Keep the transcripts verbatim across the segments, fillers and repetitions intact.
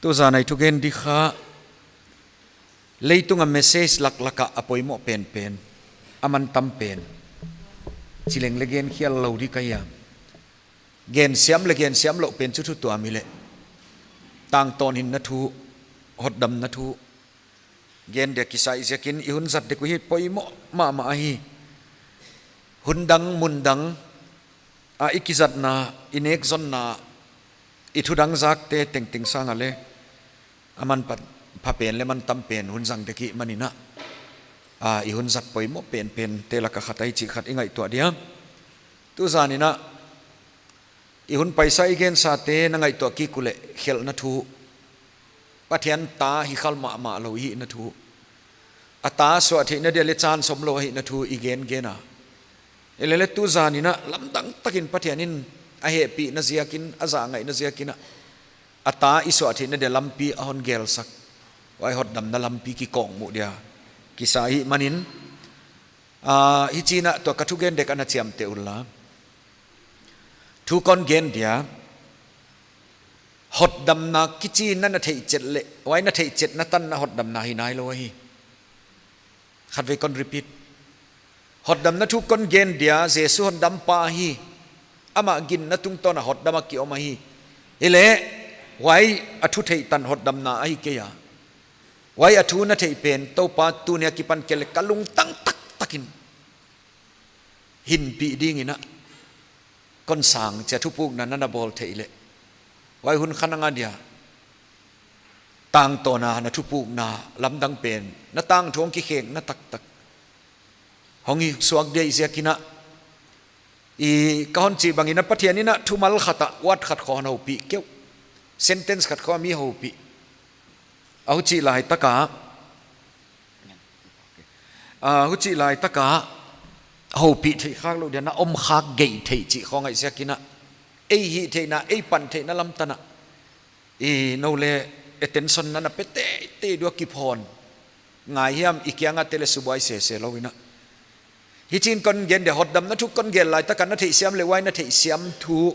Tuzan a i thugen di kha, leitung a message laklak a a poimoh penpen, a mantam pen, chi leng leng gen khial lou di ka hi a. Gen siam leh gen siam louh pen chu thu tuam hi leh, tangtawn hinna thu, hotdamna thu gen dia kisai ziakin i hun zat dek uh hi poimoh mahmah ahi. Hun dang, mun dang a i kizatna, i nekzonna, i thudang zakte tengteng sang a leh, a man pha-, pha pen leh mantam pen hun zang dek i hih manin a, a, i hun zat poimoh penpente lak a khat ahi chih khat i ngaihtuah dia. Tuzan in a, i hun paisa i gensate na ngaihtuah kik uleh khelhna thu, Pathian ta hi khal mahmah lou i hihna thu, a ta suah theihna dia leh chan sawm lou ahihna thu i gengen a. Hileleh tuzan in a lamdang takin Pathian in a hehpihna ziakin, a zahngaihna ziakin a, a ta i suah theihna dia lampi a hon gelsak, huai hotdamna lampi kikawkmuh dia kisai i hih manin, a, hichiin a tua ka thugen dek ana chiamteh unla. Thu kon gen dia, hotdamna kichi na na theihchet leh, huai na theihchetna tan a hotdamna hi nailou ahi. Khatvei kon repeat. Hotdamna thu kon gen dia, Jesu hondampa ahi. Amah ginna tungtawn a hotdam a ki om ahi. Hileh, huai a thu theih tan hotdamna ahi kei a. Huai a thu na theih pen, Toupa tuni a kipan kei leh ka lungtang taktakin hinpih dingin a, kon sang chia thupukna na na bawl theih leh, huai hun kha nang a dia, tangtawn a na thupukna lamdang pen, na tangthu hong kikhekna taktak hong hi suak dia i ziakin a, i ka hon chih bangin a Pathian in a thumal khat a word khat khong a houpih kei uh. Sentence khat khong a mi houpih. A huchi laitak a, a huchi laitak a houpih theih khak lou dia na om khak gei theih chih khong ahi ziakin a, ei hihtheihna, ei pantheihna lam tan a, i nou leh attention na na pe teitei dia kiphawng ngai hiam, i kiang a te leh subuai sese lou in a. Hichiin kon gen dia, hotdamna thu kon gen laitak a na theihsiam leh huai na theihsiam thu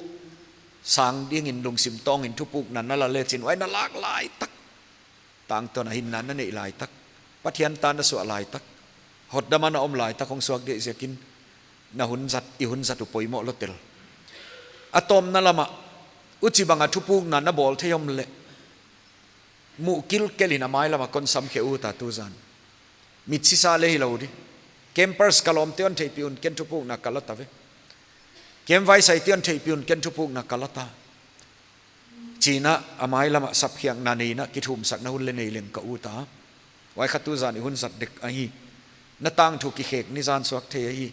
sang dingin lungsim tawngin thupukna na la lechin huai na lak laitak, tangtawn a hinna na neih laitak, Pathian ta na suah laitak, hotdam a na om laitak hong suak dia i ziakin, na hun zat, i hun zat uh poimoh lou tel. A tawpna lam a, huchibang a thupukna na bawl thei om leh, muh kilkel in a mailam a kon sam khe ut a tuzan. Mit sisa leh hilou di. Campers ka lawmte hon theihpih un, ken thupukna ka la ta ve. Camp vaisaite hon theihpih un, ken thupukna ka la ta. Chiin a, a mailam a sapkhiakna nei in a, kithumsakna hun leh nei leng ka ut a. Huai kha tuzan i hun zat dek ahi. Na tangthu kikhek ni zan suak thei ahi.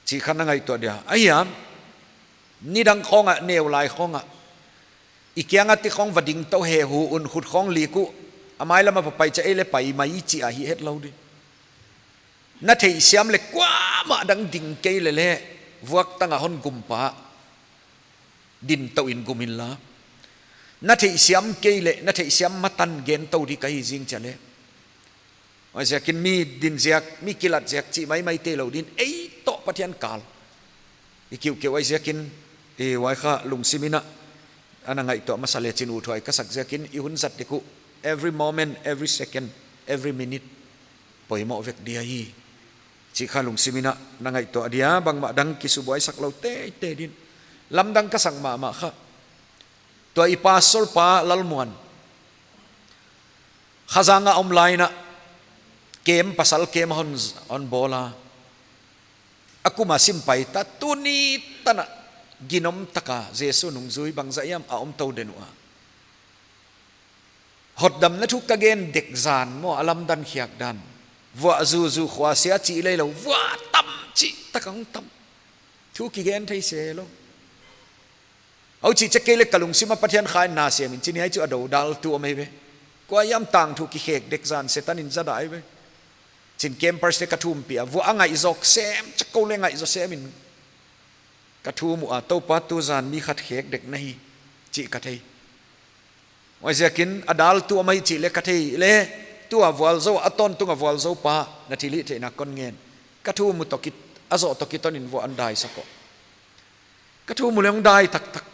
Chih kha na ngaihtuah dia. Ahi a, nidang khong a, neu lai khong a, i kiang a te khong va ding tou he hu un, khut khong lik uh, a mailam a va pai chia ei leh pai mai chi a hi het lou di. Na theihsiam leh kuamah dang ding kei leh leh, vuak tang a hon gum pa din tou in gum inla. Na theihsiam kei leh, na theihsiam matan gen tou di ka hi zing chia leh, huaiziakin mi din ziak, mi kilat ziak chih maimai te lou din, ei toh Pathian kal i kiuhkeuh ahi ziakin, i huai kha lungsim in a, ana ngaihtuah masa lechin uthuai ka sak ziakin, i hun zat dek uh, every moment, every second, every minute, poimoh vek dia hi. Chih kha lungsim in a na ngaihtuah dia, bangmah dang kisubuaisak lou teitei din. Lamdang ka sak mahmah kha, tua i pastor pa Lalmuan, Khazang a om lai in a, camp, pasal camp hon, hon bawl a. A kum a sim pai ta, tuni tan a ginom tak a Jesu nungzui bangzah hiam a om tou den ua. Hotdamna thu ka gen dek zan maw, a lamdang khiak dan. Vuah zuzu khua sia chih leh lou, vuah tam chih tak a hong tam. Thu kigen thei se lou. Huchi chia kei leh ka lungsim a Pathian kha in na sem in, chi'n hiai chu a dodal tuam ahi ve. Kua hiam tangthu kikhek dek zan Setan in za dai ve. Chi'n campers te ka thumpih a, vuah a ngaih zawk sem, chia kou leh ngaih zaw sem in ka thum ua, Toupa tuzan mi khat khek dek na hi, chih ka thei. Huaiziakin a dal tuam ahi chih leh ka thei leh, tua vualzou, a tawntung a vualzou pa, na thilhihtheihna kon ngen. Ka thum uh toh ki, a zoh toh kiton in vuah hon daisak uh. Ka thum uh leh hong dai taktak.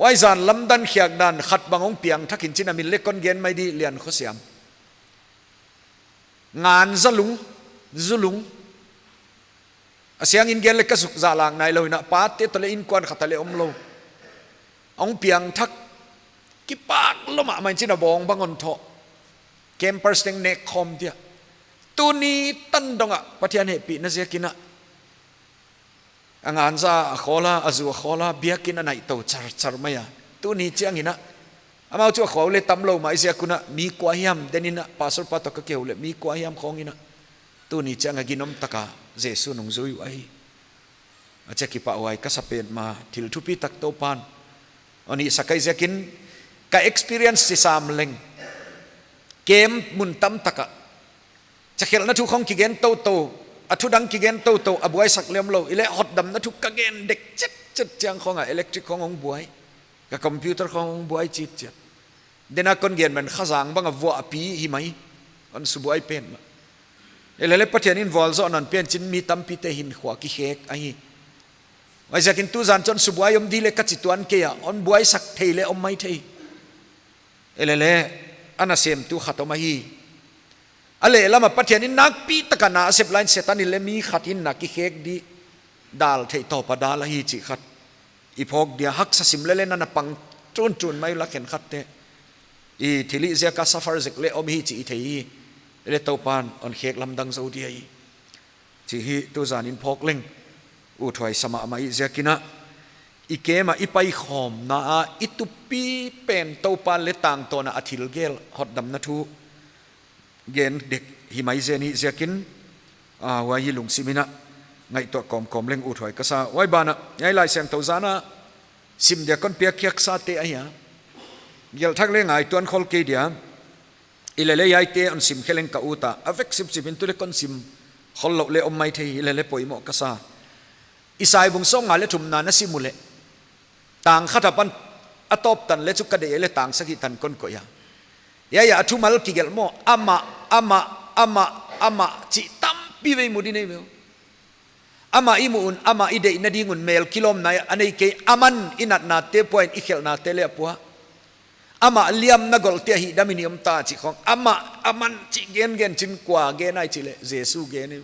Huai zan lamdang khiak dan khat bang hong piangthak in chin a min leng kon gen mai di, Liankhosiam. Ngan za lung, zu lung. A siangin gen leng ka zuk zahlang nailou in a, pate toh leng inkuan khat a leng omlou. Hong piangthak, kipak lua mahmah in chin a bawng bang hon thoh. Campers teng nek khawm dia. Tuni tan dong a Pathian hehpihna ziakin a, a ngan za a khawl a, a zu a khawl a, biakinn a naih tou charchar mai a. Tuni chiangin a, amau chu a khua uh leng tamlou mah ziak un a, mi kua hiam den in a, pastor pa toh ka kihou leh mi kua hiam khawng in a, tuni chiang a ginom tak a Jesu'n hong zui uh ahi. A chia kipahhuai ka sa petmah, thil thupitak Toupa'n hon hihsak ahi ziakin, ka experience chi sam leng, camp mun tamtak ah, chia khelhna thu khawng kigen toutou, a thu dang kigen toutou, a buaisak leng omlou, hileh hotdamna thu ka gen dek chetchet chiang khawng a electric khawng hong buai, ka computer khawng hong buai chitchiat. Tuni a kon gen man khazang bang a vuahpi hi mai, hon subuai petmah. Hileleh Pathian in vualzawhna hon piak chin mi tampite hinkhua kikhek ahi. Huaiziakin tuzan chun subuai om di leh ka chi tuan kei a, hon buaisak thei leng om maithei. Hileleh, a nasemtu khat om ahi. A lehlam ah Pathian in nakpi tak a na a sep lai in Setan in leng mi khat hinna kikhek di dal theih tawp a dal ahi chih khat i phawk dia, haksa sim leleh na na pang tuntung mai ula khenkhatte. I thilhih ziak a suffer zek leng om hi chih i thei hi. Hileh Toupa'n hon khek lamdang zou dia hi. Chih hi tuzan in phawk leng uthuai sa mahmah i ziakin a, i camp a i paikhawmna a i tupi pen Toupa leh tangtawn a a thil gel hotdamna thu gen dek hi mai zen hi ziakin, a, huai hi lungsim in a ngaihtuah kawmkawm leng uthuai ka sa. Huai ban ah, hiai Laisiangthou zan a sim dia kon piak khiak sate ahi a. Gelh thak leng ngaihtuah khol kei dia. Hileleh hiaite hon sim khe leng ka ut a, a vek sipsip in tu leng kon sim khol louh leng om maithei, hileleh poimoh ka sa. Isai bung sawmnga leh thumna na sim uleh, tang khat apan a tawp tan leh chu ka deih leh tang sagih tan kon koih a. Hiai a thumal kigelh maw, amah, amah, amah, amah, chih tampi vei mu di nei ve uh. Amah i muh un, amah i deihna ding un mel kilawmna a nei kei, aman i natnate pua in i khelhnate leng a pua. Amah liamna golhte a hihdam in i om ta chih khawng. Amah, aman chih gengen chin kua gen ai chih leh Jesu gen hi.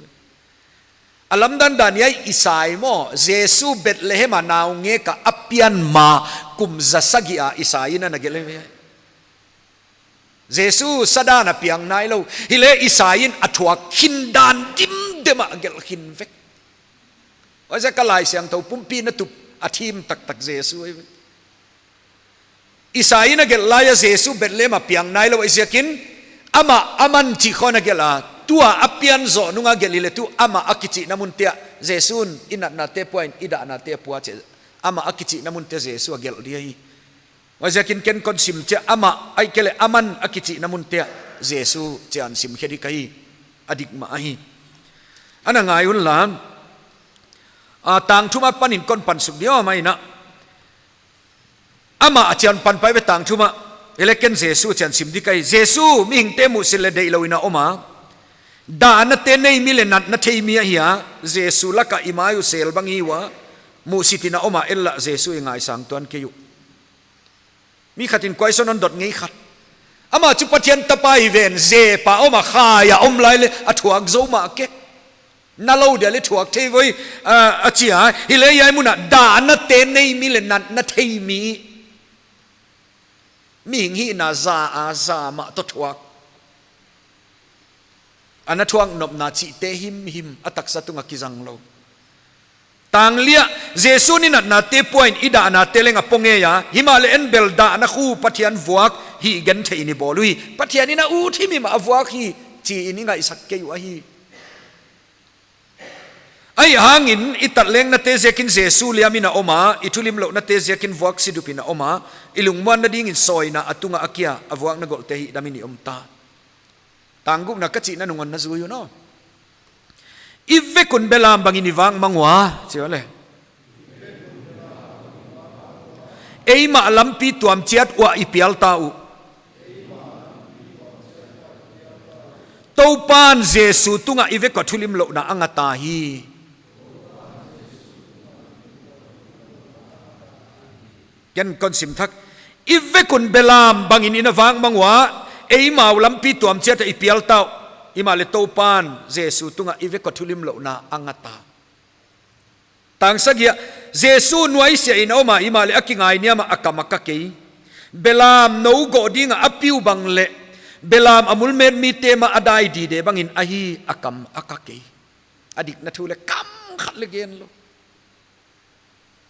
A lamdang dan hiai Isai maw, Jesu Bethlehem a naungek a a pian ma kum za sagih a Isai in a na gelh hi. Jesu sa dan a piang nailou. Hileh Isai in a thuak khin dan dimdem a gelh khin vek. Huaiziak a Laisiangthou pumpi na tup a thim taktak Jesu ahi ve. Isai in a gelh lai a Jesu Bethlehem a piang nailou ahi ziakin, amah aman chih khawng a gelh a, tua a pian zoh nung a gelh hileh tu amah a kichihna munte ah Jesu'n i natnate pua in i dahnate a pua chih. Amah a kichihna munte Jesu a gelh di ahi. Huaiziakin ken kon sim chiah amah ahihkeileh aman a kichihna munte ah Jesu chian sim khe di ka hi, a dik mah ahi. Ana ngai unla, a, tang thum apan in kon pan suk di aw mai na. Amah a chian pan pai ve tang thum ah, hileh ken Jesu chian sim di ka hi. Jesu mihingte muhsit leh deihlou in a om a. Dahnate nei mi leh natna thei mi ahi a, Jesu lak ah i mai uh sel bang hi ua, muhsit in a om a, en lah Jesu i ngaisang tuan kei uh. Mi khat in question hon dot ngei khat. Amah chu Pathian tapa hi ven, zepa om a khai a om lai leh a thuak zou mah ke. Na lou dia leh thuak thei voi, a, a chi a. Hileh hiai mun ah dahnate nei mi leh natna thei mi. Mihing hihna za a za mah toh thuak. Ana thuak nopna chihte himhim a taksa tung a kizang lou. Tang li ah, Jesu'n i natnate pua in i dahnate leng a pua ngei a, himahleh en bel dahna khu Pathian vuak hi gen thei in i bawl uhi. Pathian in a ut himhim a vuak hi, chi in i ngaihsak kei uh ahi. Ahihhangin i tatlengnate ziakin Jesu liam in a om a, i thulimlouhnate ziakin vuak sidup in a om a, i lungmuanna dingin sawina a tung a a kia, a vuakna golhte hihdam in i om ta. Tang gukna ka chihna nung hon na zui un aw. I vek un belam bangin i vak mang ua, chi uleh. Eimah lampi tuam chiat uah i pial ta uh. Toupan Jesu tungah i vek a thulimlouhna a nga ta hi. Ken kon sim thak. I vek un belam bangin i na vak mang ua, eimau lampi tuam chiat a i pial ta uh. Himahleh Toupan Jesu tungah i vek ua thulimlouhna a ngat a. Tang sagih ah, Jesu nuaisiah in a om a, himahleh a kingainiam a, a kam a ka kei. Belam nou goh ding a a pi uh bang leh, belam a mulmet mite mah a dai dide bangin ahi, a kam a ka kei. A dikna thu leh kam khat leh gen lou.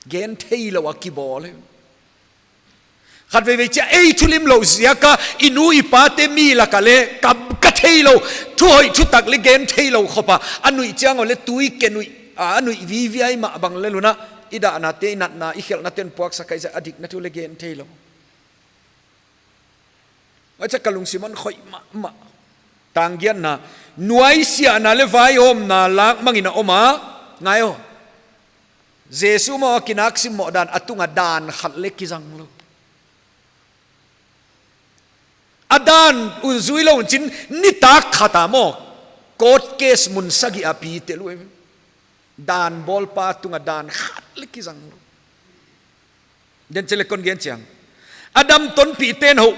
Gen theilou a kibawl e. Khatveivei chiah ei thulimlouh ziak a i nu i pate mi lak ah leh ka, ka theilou, thuhoih thutak leh gen theilou khop a, a nuih chiang uh leh tui ke nuih, a, a nuih vivi a, i mah bang leh lun a, i dahnate, i natna, i khelhnate hon puaksak a, i zia a dikna thu leh gen theilou. Huai chiah ka lungsim hon khoih mahmah. Tang giatna, nuaisiahna leh vaihawmna lak mangin a om a, ngai aw. Jesu mah a kinak simmoh dan, a tung a dan khat leh kizang lou. A dan uh zui lou un chin nitak khat a maw, court case mun sagih a pi tel uh e. Dan bawlpa tung a dan khat leh kizang lou. Den cheleh kon gen chiang. Adam tonpih ten hoh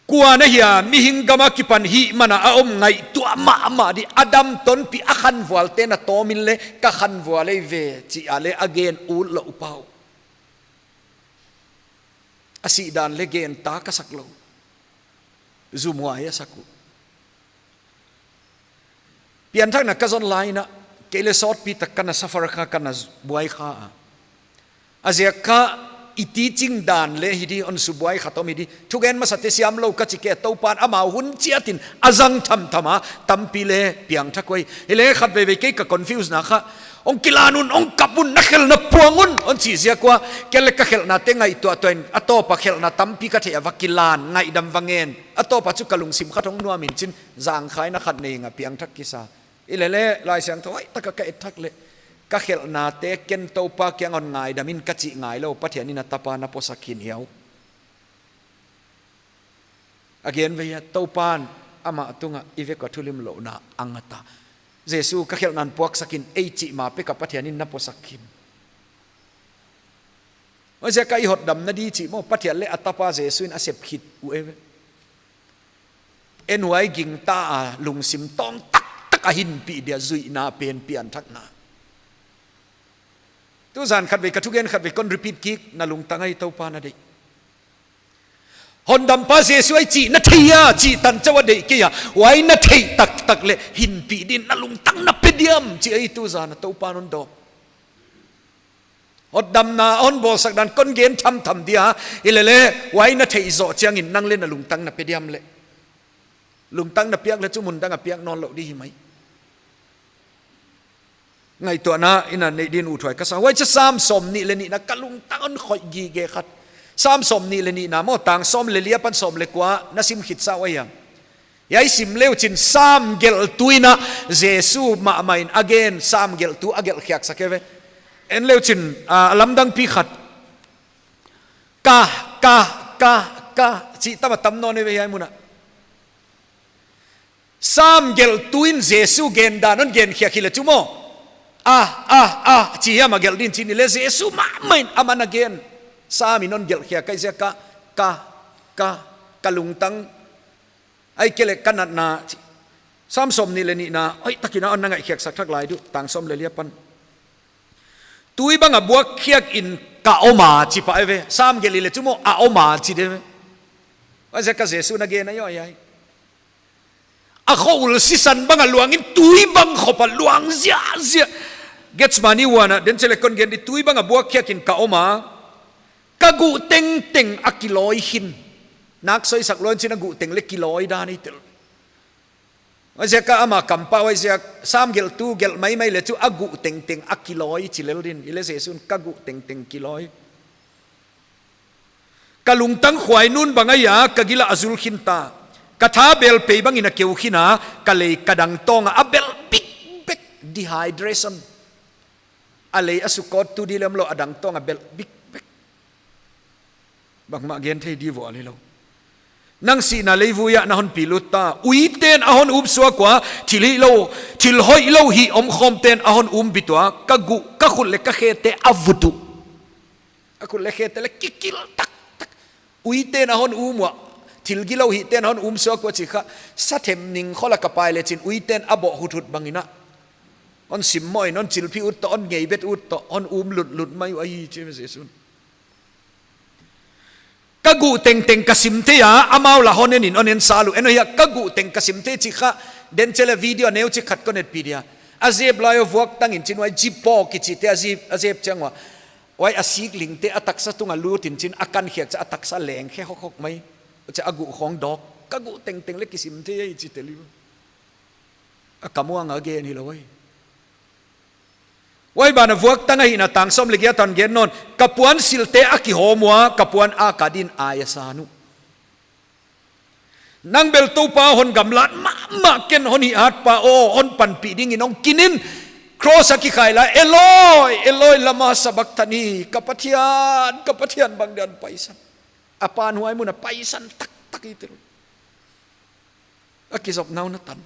kua na hia, mihing gam a kipan hih man a a om ngaihtuah mahmah di. Adam tonpih a khanvual ten a tawm in leh ka khanvual ei ve chi a leh a gen ut lou pah uh. A sih dan leh gen tak a sak lou. Zumhuai a sak uh. Pianthakna ka zon lai in a, kei leh sawtpi tak ka na suffer kha, ka na buai kha a. A ziak kha i teaching dan leh hi di, hon subuai khat om hi di. Thugen masate siam lou ka chi kei a, Toupan amau hun chiat in a zang thamtham a, tampi leh piangthak uh ei. Hileh khatveivei kei ka confuse na kha. Hong kilan un, hong kap un, na khelhna puang un, hon chih ziak ua, kei leh ka khelhnate ngaihtuah tuah in, a tawp a khelhna tampi ka theih a va kilan, ngaihdam va ngen. A tawp a chu ka lungsim khat hong nuam in chin, zangkhaina khat nei nga piangthak kisa. Hilele, Laisiangthou hoihtak a ka et thak leh, ka khelhnate ken Toupa kiang hon ngaidam in ka chih ngai lou, Pathian in a tapa na puaksak khin hiau. A gen vei a, Toupan amah tungah i vek ua thulimlouhna a ngat a. Jesu ka khelhna hon puaksak in ei chih ma pek a Pathian in na puaksak khin. Huaiziak a i hotdamna di chih maw, Pathian leh a tapa Jesu in a sep khit uh e ve. En huai gingta a lungsim tawng taktak a hinpih dia zuihna pen pianthakna. Tuzan khatvei ka thugen khatvei kon repeat kik, na lungtang ah Toupa na deih. Hondampa Jesu ahi chih na thei a, chih tan chauh a deih kei a, huai na theih taktak leh hinpih din na lungtang na pe diam chih ahi tuzan a Toupa'n hon dawng. Hotdamna hon bawlsak dan kon gen thamtham dia, hilele, huai na theih zoh chiangin nang leh na lungtang na pe diam leh. Lungtang na piak leh chu mun dang a piak nawnlou di hi mai. Ngaihtuahna i na neih din uthuai ka sa. Huai chu Sam sawmnih leh nihna ka lungtang hon khoih gige khat. Sam sawmnih leh nihna maw, tang sawm leh li apan sawm leh kua na sim khit sa uh ahi a. Hiai sim leuchin Sam gelhtu in a Jesu mahmah in a gen, Sam gelhtu a gelh khiak sak e ve. En leuchin, ah, a lamdang pi khat. Ka, ka, ka, ka, chih tam a tam nawn e ve hiai mun ah. Sam gelhtu in Jesu gen dan hon gen khiak hileh chu maw. Ah, ah, ah, chi hiam a gelh din chin hileh Jesu mahmah in aman a gen. Sam in hon gelh khiak ahi ziak a, ka, ka, ka lungtang. Ahihkeileh ka natna, Sam sawmnih leh nihna, hoihtak in a hon na ngaihkhiak sak thak lai di uh, tang sawm leh li apan. Tui bang a buak khiak in ka om a chi pah e ve, Sam gelh hileh chu maw a om a chi di e ve. Huaiziak a Jesu na gen ahi aw hiai. A khoul sisan bang a luang in tui bang khop a luang ziahziah. Gethsemane huan ah, den cheleh kon gen di tui bang a buak khiak in ka om a. Ka guh tengteng a kilawi khin. Nak soisak lou in chin a guh teng leh kilawi dan ahi tel. Huaiziak a ama kampau huaiziak Sam gelhtu gelh maimai leh chu a guh tengteng a kilawi chi lel din. Hileh Jesu'n ka guh tengteng kilawi. Ka lungtang khuainun bang ahi a, ka gil ah a zul khin ta. Ka tha bel pei bangin a keu khin a, ka lei ka dangtawng a, a belh bikbek, dehydration. A lei a sukawttu di lem lou a dangtawng a belh bikbek. Bangmah gen thei di vual hilou. Nang sihna leivui ah na hon pilut ta. Uiten a hon upsuak ua, thil hilou, thil hoihlou hih omkhawmten a hon umbit ua, ka guh, ka khut leh ka khete a vut uh. A khut leh khete leh kikil taktak. Uiten a hon um ua, thil gilou hiten a hon um suak ua chi kha. Sa them ning khol a ka pai leh chin uiten a bawh huthut bang in a, hon sim mawi in, hon chilphih ut toh, hon ngeibet ut toh, hon um lutlut mai uh ahi chi Jesu'n. Ka guh tengteng ka sim thei a, amau lah hon en in hon en sal uh. En aw hia, ka guh teng ka sim thei chi kha. Den cheleh video neu chi khat kon etpih dia. A zep lai ua vuak tang in chin huai jipo kichite a zep, a zep chiang ua, huai a siklingte a taksa tung a lut in chin a kan khiak chiah a taksa leng khe hokhok mai. Chiah a guh khong dawk. Ka guh tengteng leh kisim thei ahi chi tel uh. A kam uang a gen hilou ahi. Huai ban a vuak tang ahihna tang sawm leh giat tan gen nawn. Ka puan silte a kihawm ua, ka puan a ka din ai a san uh. Nang bel Toupa hon gamlat mahmah ken, hon hihatpa aw, hon panpih ding in hong kin in. Cross a kikhai lai, Eloi, Eloi, lama sabakthani, ka Pathian, ka Pathian, bang dia na paisan. A pan huai mun a paisan taktak i tel. A kizopna uh na tan.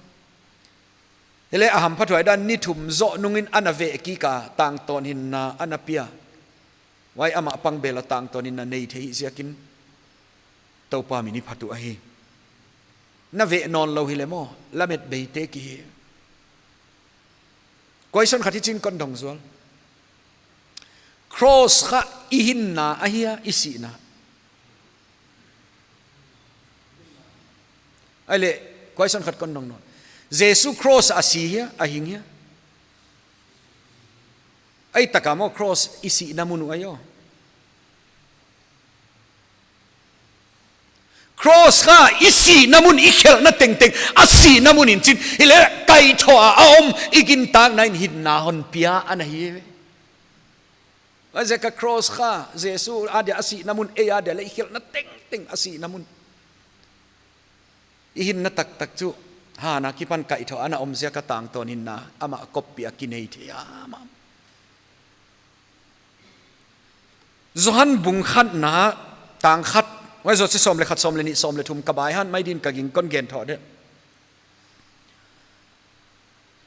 Hileh a hamphathuai dan ni thum zoh nung in ana veh kik a, tangtawn hinna ana pia. Huai amah pang bel a tangtawn hinna nei thei ziakin Toupa min i phat uh ahi. Na veh nawnlou hileh maw, lamet beite ki hi. Question khat hichi'n kon dong zual. Cross kha i hinna ahia, i sihna? Ahihleh, question khat kon dong nawn. Jesu cross a si hia, a hing hia? Ai taka maw cross i sihna mun uh ahi aw. Cross kha i sihna mun, i khelhna tengteng a sihna mun in chin. Hileh kaihthoh a om, i gintakna in hinna hon pia ana hi. Huaiziak a cross kha Jesu adia a sihna mun, ei adia leh i khelhna tengteng a sihna mun. I hinna taktak chu, han a kipan kaihthoh ana om ziak a tangtawn hinna amah koppih a kinei thei a maw. Johan bung khatna, tang khat, huai zoh chiah sawm leh khat, sawm leh nih, sawm leh thum ka baihan mai din ka ging kon gen thou deuh.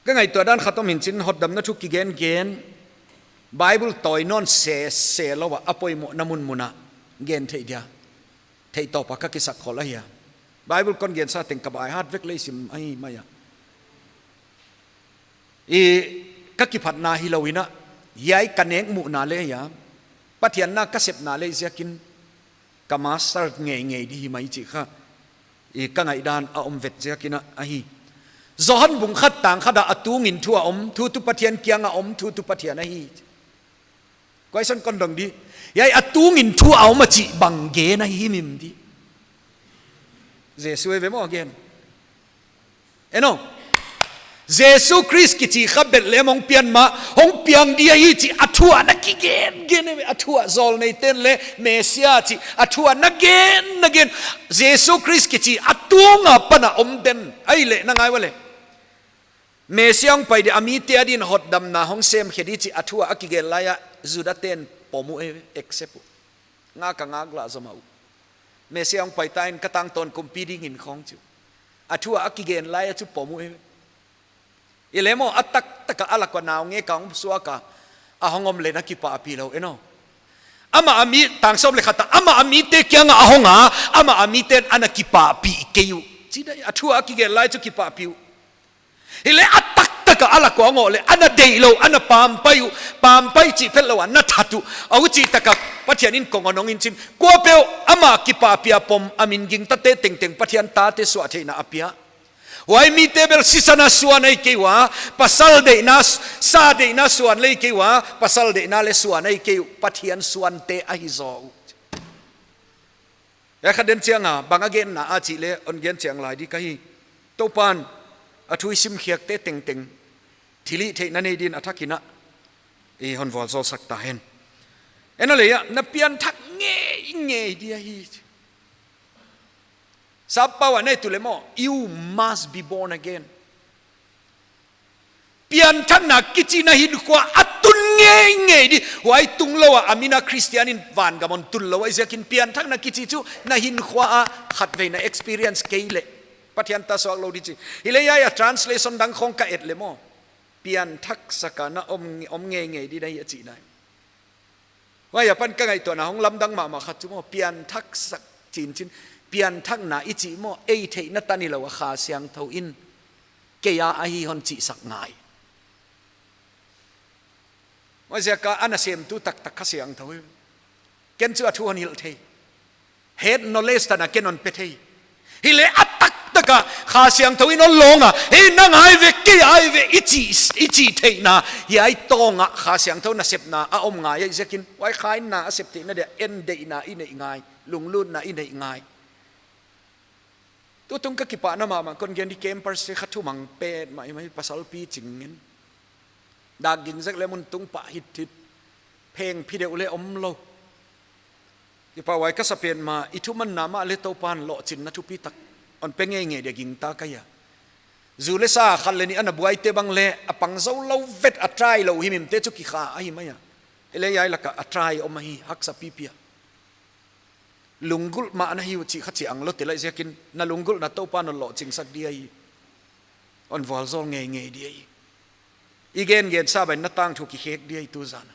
Ka ngaihtuah dan khat om in chin hotdamna thu kigen gen, Bible tawi nawn sese lou a, a poimohna munmun a gen theih dia. Theih tawp a ka kisak khol ahi a. Bible kon gensa teng ka baihat vek leh i sim ahi mai a. I ka kiphatna hilou in a, hiai ka nek muhna leh ahi a, Pathian na ka sepna leh ziakin ka master ngeingei di hi mai chih kha i ka ngaihdan a om vet ziakin a ahi. Johan bung khat tang khat a, a tungin thu a om, thu tuh Pathian kiang a om, thu tuh Pathian ahi. Question kon dong di. Hiai a tungin thu a om a chih bang gen ahi himhim di. Jesu e ve maw gen. En aw. Jesu Khrist kichi kha Bethlehem hong pian ma, hong piang di ahi chih a thu a na kigen gen e ve, a thu a zawlneiten leh Messia chih a thu a na gen, na gen. Jesu Khrist kichi a tung a pan a om den. Ahihleh na ngai ua leh. Messia hong pai di a mite adin hotdamna hong sem khe di chih a thu a kigen lai a Judaten pom uh e, accept uh. Ngak a ngaklah zomah uh. Messia hong pai ta in ka tangtawn kumpi ding in khong chu. A thu a kigen lai a chu pom uh e. Hileh maw a taktak a a lak ua naungek a hong suak a, a hong om leh na kipahpih lou, en aw. Amah a mi, tang sawm leh khat a, amah a mite kiang a a hong a, amah a miten ana kipahpih kei uh. Chih dan a thu a kigen lai chu kipahpih uh. Hileh a taktak a a lak ua hong om leh, ana deihlou, ana pampai uh, pampai chih phetlou a na that uh. A huchi tak a Pathian in kong a nong in chin. Kuapeuh amah kipahpih a pom a min gingtate tengteng Pathian tate suah theihna a pia. Huai mite bel sisan a suan ahi kei ua, pasal deihna, sa deihna suan leh ahi kei ua, pasal deihna leh suan ahi kei uh, Pathian suante ahi zaw uh. Hiai kha den chiang a, bang a genna a chih leh, hon gen chiang lai di ka hi. Toupan, a thu i sim khiakte tengteng thilhihtheihna nei din a thak in a, i hon vualzawlsak ta hen. En aw leh a, na pianthak ngeingei di ahi. Sappau a na et uleh maw, you must be born again. Pianthakna kichi na hinkhua a tun ngeingei di. Huai tunglou a a min a Christian in vangam hon tunlou ahi ziakin pianthakna kichi chu na hinkhua a khatvei na experience kei leh Pathian ta suak lou di chih. Hileh hiai a translation dang khong ka et leh maw, pianthaksak a na om, om ngeingei di na hi a chihna. Huai apan ka ngaihtuahna hong lamdang mahmah khat chu maw, pianthak sak chinchin, pianthakna i chih maw, ei theihna tan hilou a Kha Siangthou in kei a ahi hon chihsak ngai. Huaiziak a ana semtu taktak Kha Siangthou hi. Ken chu a thu hon hilh thei. Head knowledge tan a ken hon pe thei. Hileh a taktak a Kha Siangthou in hon lawng a, hei nang ahi ve, kei ahi ve, i chih, i chih theihna, hiai tawng a Kha Siangthou nasepna a om ngai ahihziakin, huai Kha in na a sep theihna dia, en deihna i neih ngai, lunglutna i neih ngai. Tutung ka kipahna mahmah, kon gen di, campers te kha thumang petmah, i mai pasal pi ching in. Dak ging zek leh mun tung pah hithit, pheng phi deuh leh omlou. Kipahhuai ka sa petmah, i thumanna mah leh Toupa'n lohchinna thupitak hon pe ngeingei dia gingta ka hi a. Zu leh sa khat leh nih ana buaite bang leh, a pang zoulou vet, a try lou himhim te chu kikha ahi mai a. Hileh hiai lak a a try om ahi, haksa pipi a. Lunggulh mah na hi uh chih kha chiang lou te lai ziakin, na lunggulhna Toupa'n hon lohchingsak di ahi. Hon vualzawl ngeingei di ahi. I gengen sa bang in na tangthu kikhek di ahi tu zan a.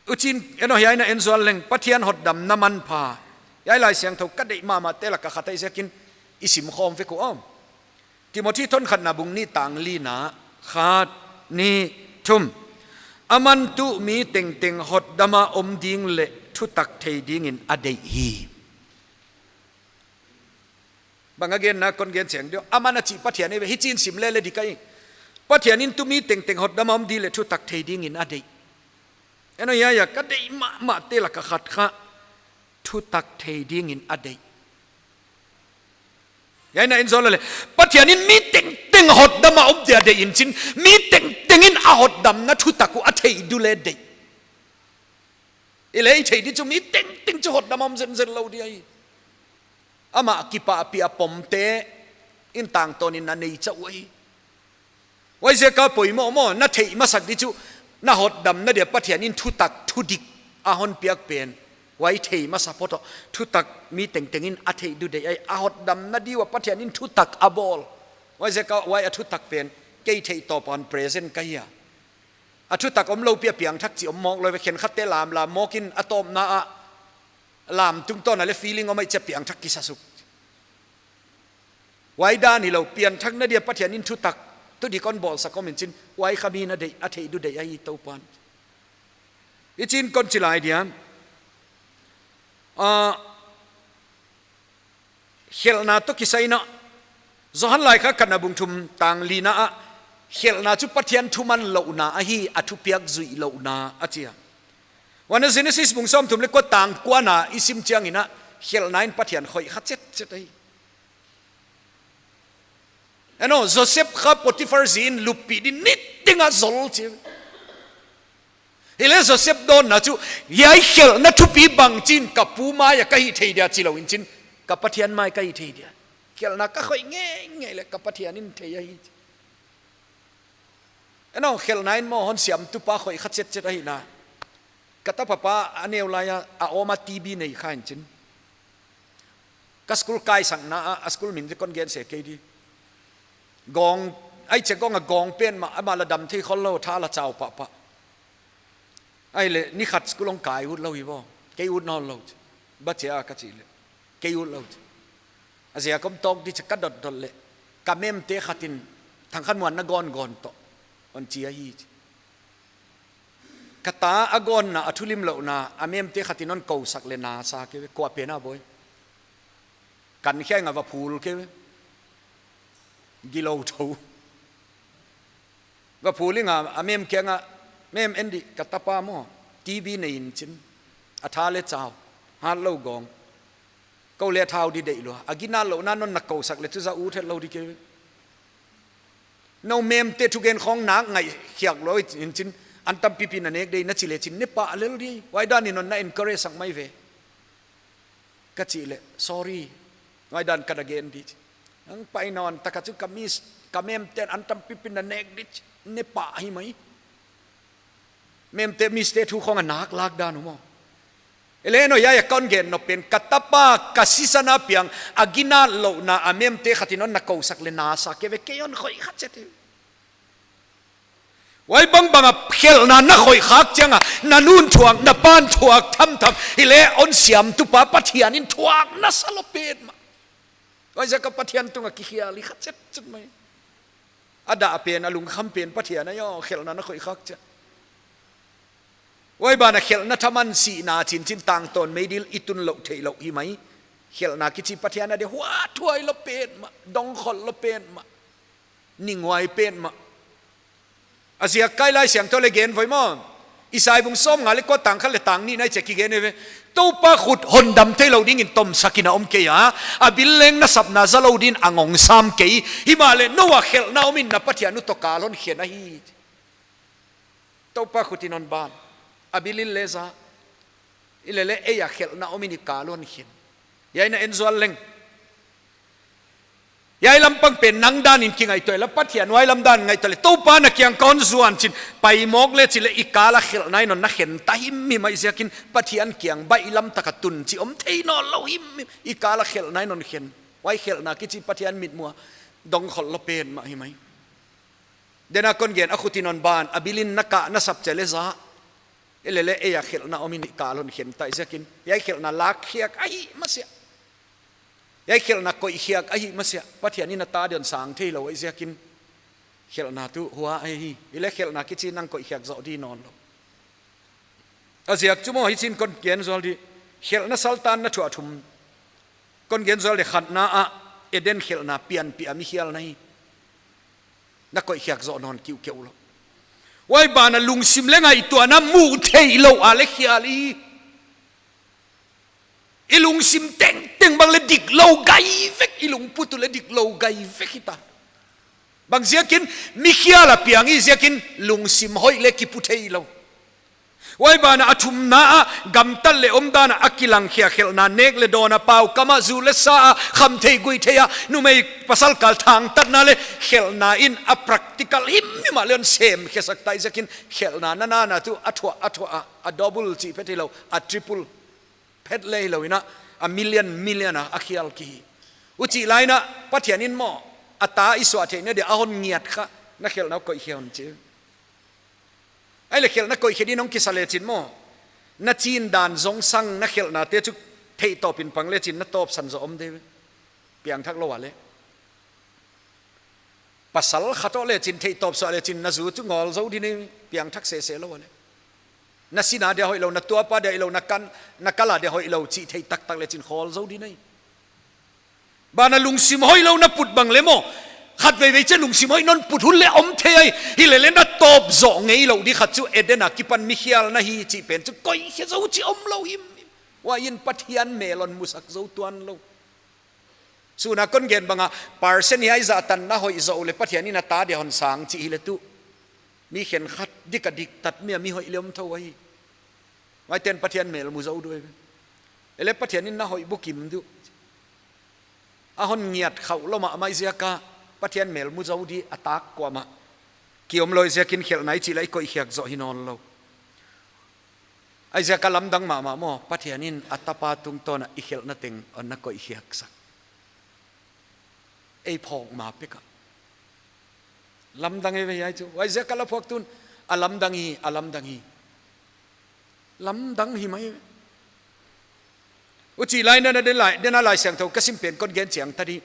Huchiin, en aw, hiai na en zual leng, Pathian hotdamna manpha. Hiai Laisiangthou ka deih mahmah te lak a khat ahihziakin, i sim khawm vek uh aw. Timothi thon khatna bung nih tang lina, khat, nih, thum. Aman tuh mi tengteng hotdam a om ding leh thutak thei dingin a deih hi. Bang a genna kon gen chiang diam, aman a chih Pathian ahi ve, hichiin sim leh leh dik ahi. Pathian in tuh mi tengteng hotdam a om ding leh thutak thei dingin a deih. En aw, hiai a ka deih mahmah te lak a khat kha, thutak thei dingin a deih. Hiai na en zual leh, Pathian in mi tengteng hotdam a om dia deih in chin, mi tengteng in a hotdamna thutak uh a theih ding leh deih. Hileh i theih di chu mi tengteng chu hotdam a om zenzen lou di ahi. Amah kipahpih a pomte in tangtawn in na nei chauh ahi. Huaiziak a poimoh maw, na theih masak di chu, na hotdamna dia Pathian in thutak thudik a hon piak pen. Huai thei masa phot aw, thutak mi tengteng in a theih ding deih ahi, a hotdamna di ua Pathian in thutak a bawl. Huaiziak a huai a thutak pen, kei theih tawp a present ka hi a. A thutak omlou pi a piangthak chih om mawk lou ve, khenkhatte lamlam mawk in a tawpna a lam tungtawn a leh feeling om ahih chiang a piangthak kisa suk. Huai dan hilou, pianthakna dia Pathian in thutak, thudik hon bawlsak om in chin, huai kha mi'n a deih, a theih ding deih ahi Toupa'n. Hichiin kon chi lai dia. Ah, khelhna toh kisai in a, Johan laikhak khatna bung thum tang lina ah, khelhna chu Pathian thumanlouhna ahi, a thupiak zuihlouhna a chi a. Huan a Genesis bung sawmthum leh kua tang kuana i sim chiangin a, khelhna in Pathian khoih kha chetchet ahi. En aw, Joseph kha Potiphar zi in luppih di niteng a zol chi. Hileh Joseph dawnna chu, hiai khelhna thupi bangchin ka pu mai a ka hih thei dia chilou in chin, ka Pathian mai ka hih thei dia. Khelhna ka khoih ngeingei leh ka Pathian in thei ahi. En aw, khelhna in maw hon siamtu pa khoih kha chetchet ahihna. Ka tapa pa a neu lai a, a om a T B nei kha in chin. Ka school kaisakna ah, a school min di kon gen sek kei di. Gawng, ahihchiang gawng a gawng petmah, amah la dam thei khollou, tha la chau pahpah. Ahihleh, ni khat school hong kai ut lou hi vaw. Kei ut nawnlou. Bang chia ka chih leh. Kei ut lou. A ziak om tawk di chia ka dotdot leh. Ka memte khat in, Thangkhanmuan na gawngawn toh. Hon chi ahi chi. Ka ta a gawnna a thulimlouhna, a memte khat in hon kousak leh na sa kei ve, kua pen a boi. Kan khia nga va phul kei ve. Gilou thou. Va phul inga, a mem kiangah, mem en di ka tapa maw, T B nei in chin. A tha leh chau. Hatlou gawng. Kou leh thau di deih lua. A ginatlouhna in hon na kousak leh chu za ut hetlou di kei. Nou memte thugen khong nak ngaih khiak lou in chin, an tampipi na nek deih na chi leh chin, ne pah lel di. Huai dan in hon na encourage sak mai ve. Ka chih leh, sorry. Huai dan ka na gen di. Hong pai nawn tak a chu ka miss, ka memte'n an tampipi na nek di, ne pah hi mai. Memte, misste thu khong a nak lak dan uh maw. Hileh en aw, hiai a kon gen nop pen, ka tapa ka sisan a piang, a ginatlouhna, a memte khat in hon na kousak leh na sa kei ve, kei hon khoih kha chet hi. Huai bangbang a khelhna na khoih khak chiang a, na nu'n thuak, na pa'n thuak thamtham, hileh hon siamtu pa Pathian in thuak na sa lou petmah. Huaiziak a Pathian tung a kikhial hi kha chetchet mai. A dah pen, a lungkham pen Pathian ahi aw, khelhna na khoih khak chiang. Huai ban a khelhna thaman sihna chinchin tangtawn meidil i tun louh theihlouh hi mai. Khelhna kichi Pathian a dia huathuai lou petmah, dongkhol lou petmah, ninghuai petmah. A ziak kha Laisiangthou leh gen voi maw. Isai bung sawmnga leh kua, tang khat leh tang nih na i chih kigen ve. Toupa khut hon dam theilou dingin tomsak in a om kei a, a bil leng nasepna za lou dingin a ngong sam kei. Himahleh nou a khelhna om in na Pathian uh toh kal hon khen ahi. Toupa khut in hon ban, a bil in leng za, hileleh ei a khelhna om in i kal hon khen. Hiai na en zual leng. Hiai lampang pen nang dan in kingaihtuah inla, Pathian huai lam dan ngaihtuah leh, Toupa na kiang kon zuan chin, pai mawk leh chih leh i kal a khelhna in hon na khen ta himhim ahihziakin Pathian kiang baihlam tak a tun chih om thei nawnlou himhim, i kal a khelhna in hon khen. Huai khelhna kichi Pathian mitmuh a dongkhol lou petmah hi mai. Tena kon gen, a khut in hon ban, a bil in na kah na sap chet leh za, hileleh ei a khelhna om in i kal hon khen ta ahihziakin. Hiai khelhna lakkhiak ahih masiah, hiai khelhna koihkhiak ahih masiah, Pathian in a ta dia hon sang theilou ahihziakin khelhna tuh hua ahi. Hileh khelhna kichi nang koihkhiak zoh di nawnlou. A ziak chu maw, hichiin kon gen zual di. Khelhna saltanna thu a thum kon gen zual di. Khatna ah, Eden khelhna pianpih a mi khialna hi. Na koihkhiak zoh nawn kiukiu lou. Huai ban a lungsim leh ngaihtuahna muh theihlouh a leh khial hi. I lungsim tengteng bang leh diklou gai vek, i lungput uh leh diklou gai vek hita. Bangziakin, mi khial a piang i ziakin lungsim hoih leh kipu theilou. Huai ban a thumna ah, gamtat leh omdan a a kilang khia khelhna, nek leh dawn a, pau kam a, zu leh sa a, khamtheih guihtheih a, numei pasal kal thangtatna leh khelhna in a practical himhim a leng hon semkhiasak ta ahihziakin khelhna na nana tuh a thuah, a thuah a, a double chih phet hilou, a triple phet leh hilou in a, a million million a a khial ki hi. Huchih lai in a Pathian in maw, a ta i suah theihna dia a hon ngiat kha, na khelhna koihkhia hon chi. Ahihleh khelhna koihkhia dingin hong kisa leh chin maw, na chin dan zongsang, na khelhnate chu theihtawp in pang leh chin na tawpsan zoh om di ve. Piangthak lou a leh. Pasal khat toh leh chin theihtawp suah leh chin na zu chu ngawl zou di nei, piangthak sese lou a leh. Na sin a dia hoihlou, na tuapa dia hoihlou, na kan, na kal a dia hoihlou chih thei taktak leh chin khawl zou di nei. Ban a lungsim hoihlou na put bang leh maw, khatveivei chiang lungsim hoih non put hun leh om thei ahi. Hileleh na tawp zoh ngeilou di khat chu Eden a kipan mi khialna hi chih pen chu koihkhia zou chih omlou himhim. Huai in Pathian mel hon musak zou tuanlou. Sun a kon gen bang a, percent hiai zah tan na hoih zoh leh Pathian in a ta dia hon sang chih hileh tuh, mi khenkhat dik a diktat mi a mi hoih leh om thou ahi. Huaite'n Pathian mel mu zou di ve. Hileleh Pathian in na hoih bukim di. A hon ngiat khauh lou mahmah ziak a Pathian mel mu zou di a tak kuamah ki omlou ziakin khelhna i chih leh i koihkhiak zoh hi nawnlou. Huaiziak a lamdang mahmah maw, Pathian in a tapa tungtawn a i khelhna teng hon na koihkhiaksak. Ei phawk ma pek a. Lamdang eive hiai chu. Huaiziak a la phuaktu'n, a lamdang hi, a lamdang hi. Lamdang hi mai. Huchih lai in a, tena Lai, tena Laisiangthou ka sim pen kon gen chiang ta di.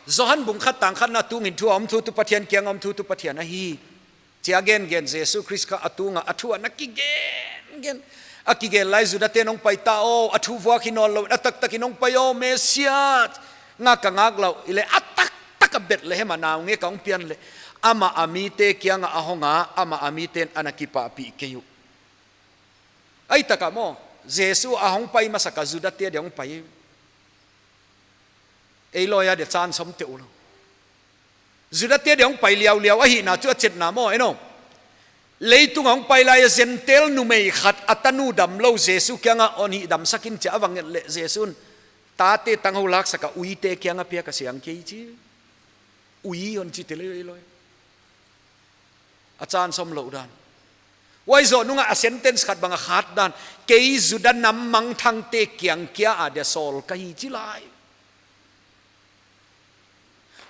Johan bung khat tang khatna, tungin thu a om, thu tuh Pathian kiang a om, thu tuh Pathian ahi, chi a gengen Jesu Khrist kha a tung a, a thu a na kigengen. A kigen lai Judate'n hong pai ta aw, a thu vuak hi nawnlou, a taktak in hong pai aw, Messia, ngak ka ngak lou, hileh a taktak a Bethlehem a naungek a hong pian leh, amah a mite kiang a a hong a, amah a mite'n ana kipahpih kei uh. Huai tak a maw, Jesu a hong pai masak a Judate dia hong pai. Ei loi a dia chance om teh ulou. Judate dia hong pai liauliau ahihna chu a chetna maw, eno. Leitung a hong pai lai a Gentile numei khat a tanu damlou Jesu kiang a hon hihdamsak in chi a va nget leh Jesu'n tate tanghou laksak a uite kiang a piak a siang kei chi. Ui hon chi teh leh ei loi. A chance omlou dan. Huai zoh nung a a sentence khat bang a khat dan. Kei Juda nam mangthangte kiang kia a dia sawl ka hi chi lai.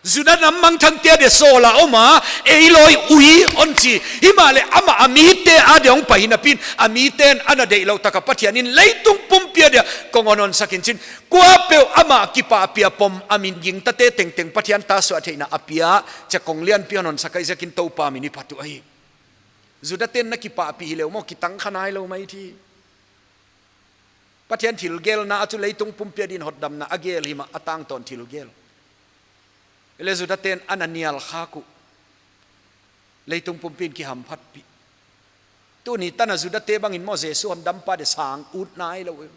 Juda nam mangthangte adia sawl a om a, ei lawi ui hon chi. Himahleh amah a mite adia hong pai napi'n, a mite'n ana deihlouh taka Pathian in leitung pumpi adia kong hon honsak in chin. Kuapeuh amah kipahpih a pom a min gingtate tengteng Pathian ta suah theihna a pia, chia kong lianpi hon honsak ahih ziakin Toupa min i phat uh ahi. Judate'n na kipahpih hileh maw kitang kha nailou mai thei. Pathian thilgelna a chu leitung pumpi adin hotdamna a gel hi mah a tangtawn thilgel. Ei leh Judate'n ana nial khak uh. Leitung pumpi'n kihamphatpih. Tuni tan a Judate bangin maw Jesu hondampa dia sang ut nailou.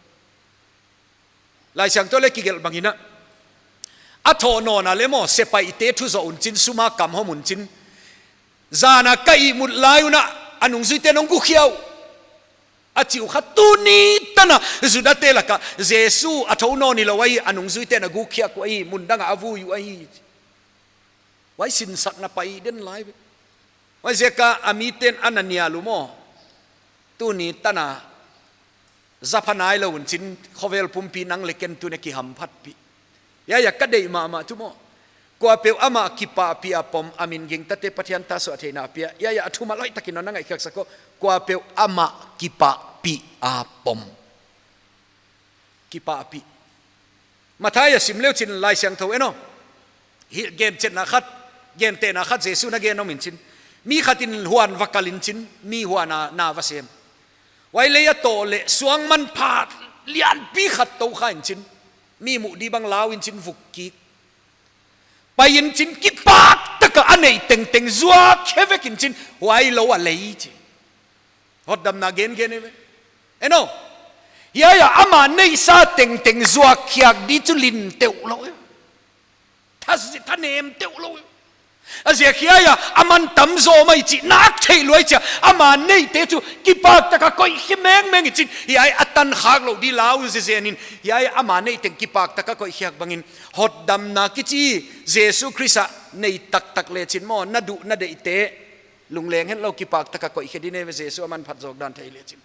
Laisiangthou leh kigelh bangin a, a thoh nawn a leh maw sepaihte thu zoh un chin, sum a kam hawm un chin. Zan a ka ihmut lai un a, a nungzuite'n hong gukhia uh. A chi uh kha tuni tan a Judate laka Jesu a thou nawn hilou ahi, a nungzuite'n a gukhia uh ahi, mun dang ah a vui uh ahi. Huai sinsakna pai den lai ve. Huaiziak a a mite'n ana nial uh maw. Tuni tan a za pha nailou un chin, khovel pumpi nang leh ken tuni kihamphatpih. Hiai a ka deih mahmah tuh maw, kuapeuh amah kipahpih a pom a min gingtate Pathian ta suah theihna a pia. Hiai a thu mah loitakin hon na ngaihkhiaksak uh. Kuapeuh amah kipahpih a pom. Kipahpih. Matthai a sim leu chin Laisiangthou en aw. Hi, genchetna khat, gentehna khat Jesu'n a gen om in chin. Mi khat in huan va kal in chin, mi huan a na va sem. Huai lei a toh leh suang manpha lianpi khat tou kha in chin. Mi muh di bang lau in chin vuk kik. Pai in chin kipak taka a neih tengteng zuak khe vek in chin, huai lou a lei chi. Hotdamna gengen e ve. En aw. Hiai a amah neihsa tengteng zuak khiak di chu lin teuh lou e. Tha zi, tha nem teuh lou e. A ziak hiai a, aman tam zaw mai chih nak theih lua i chia, ama neihte chu kipak taka koih khe mengmeng i chin, hiai a tan khak louh di lau zezen in, hiai ama neih teng kipak taka koih khiak bangin, hotdamna kichi Jesu Khrist a nei taktak leh chin maw, na duh na deihte, lungleng hetlou kipak taka koih khe di nei ve Jesu a manphat zawk dan thei leh chin.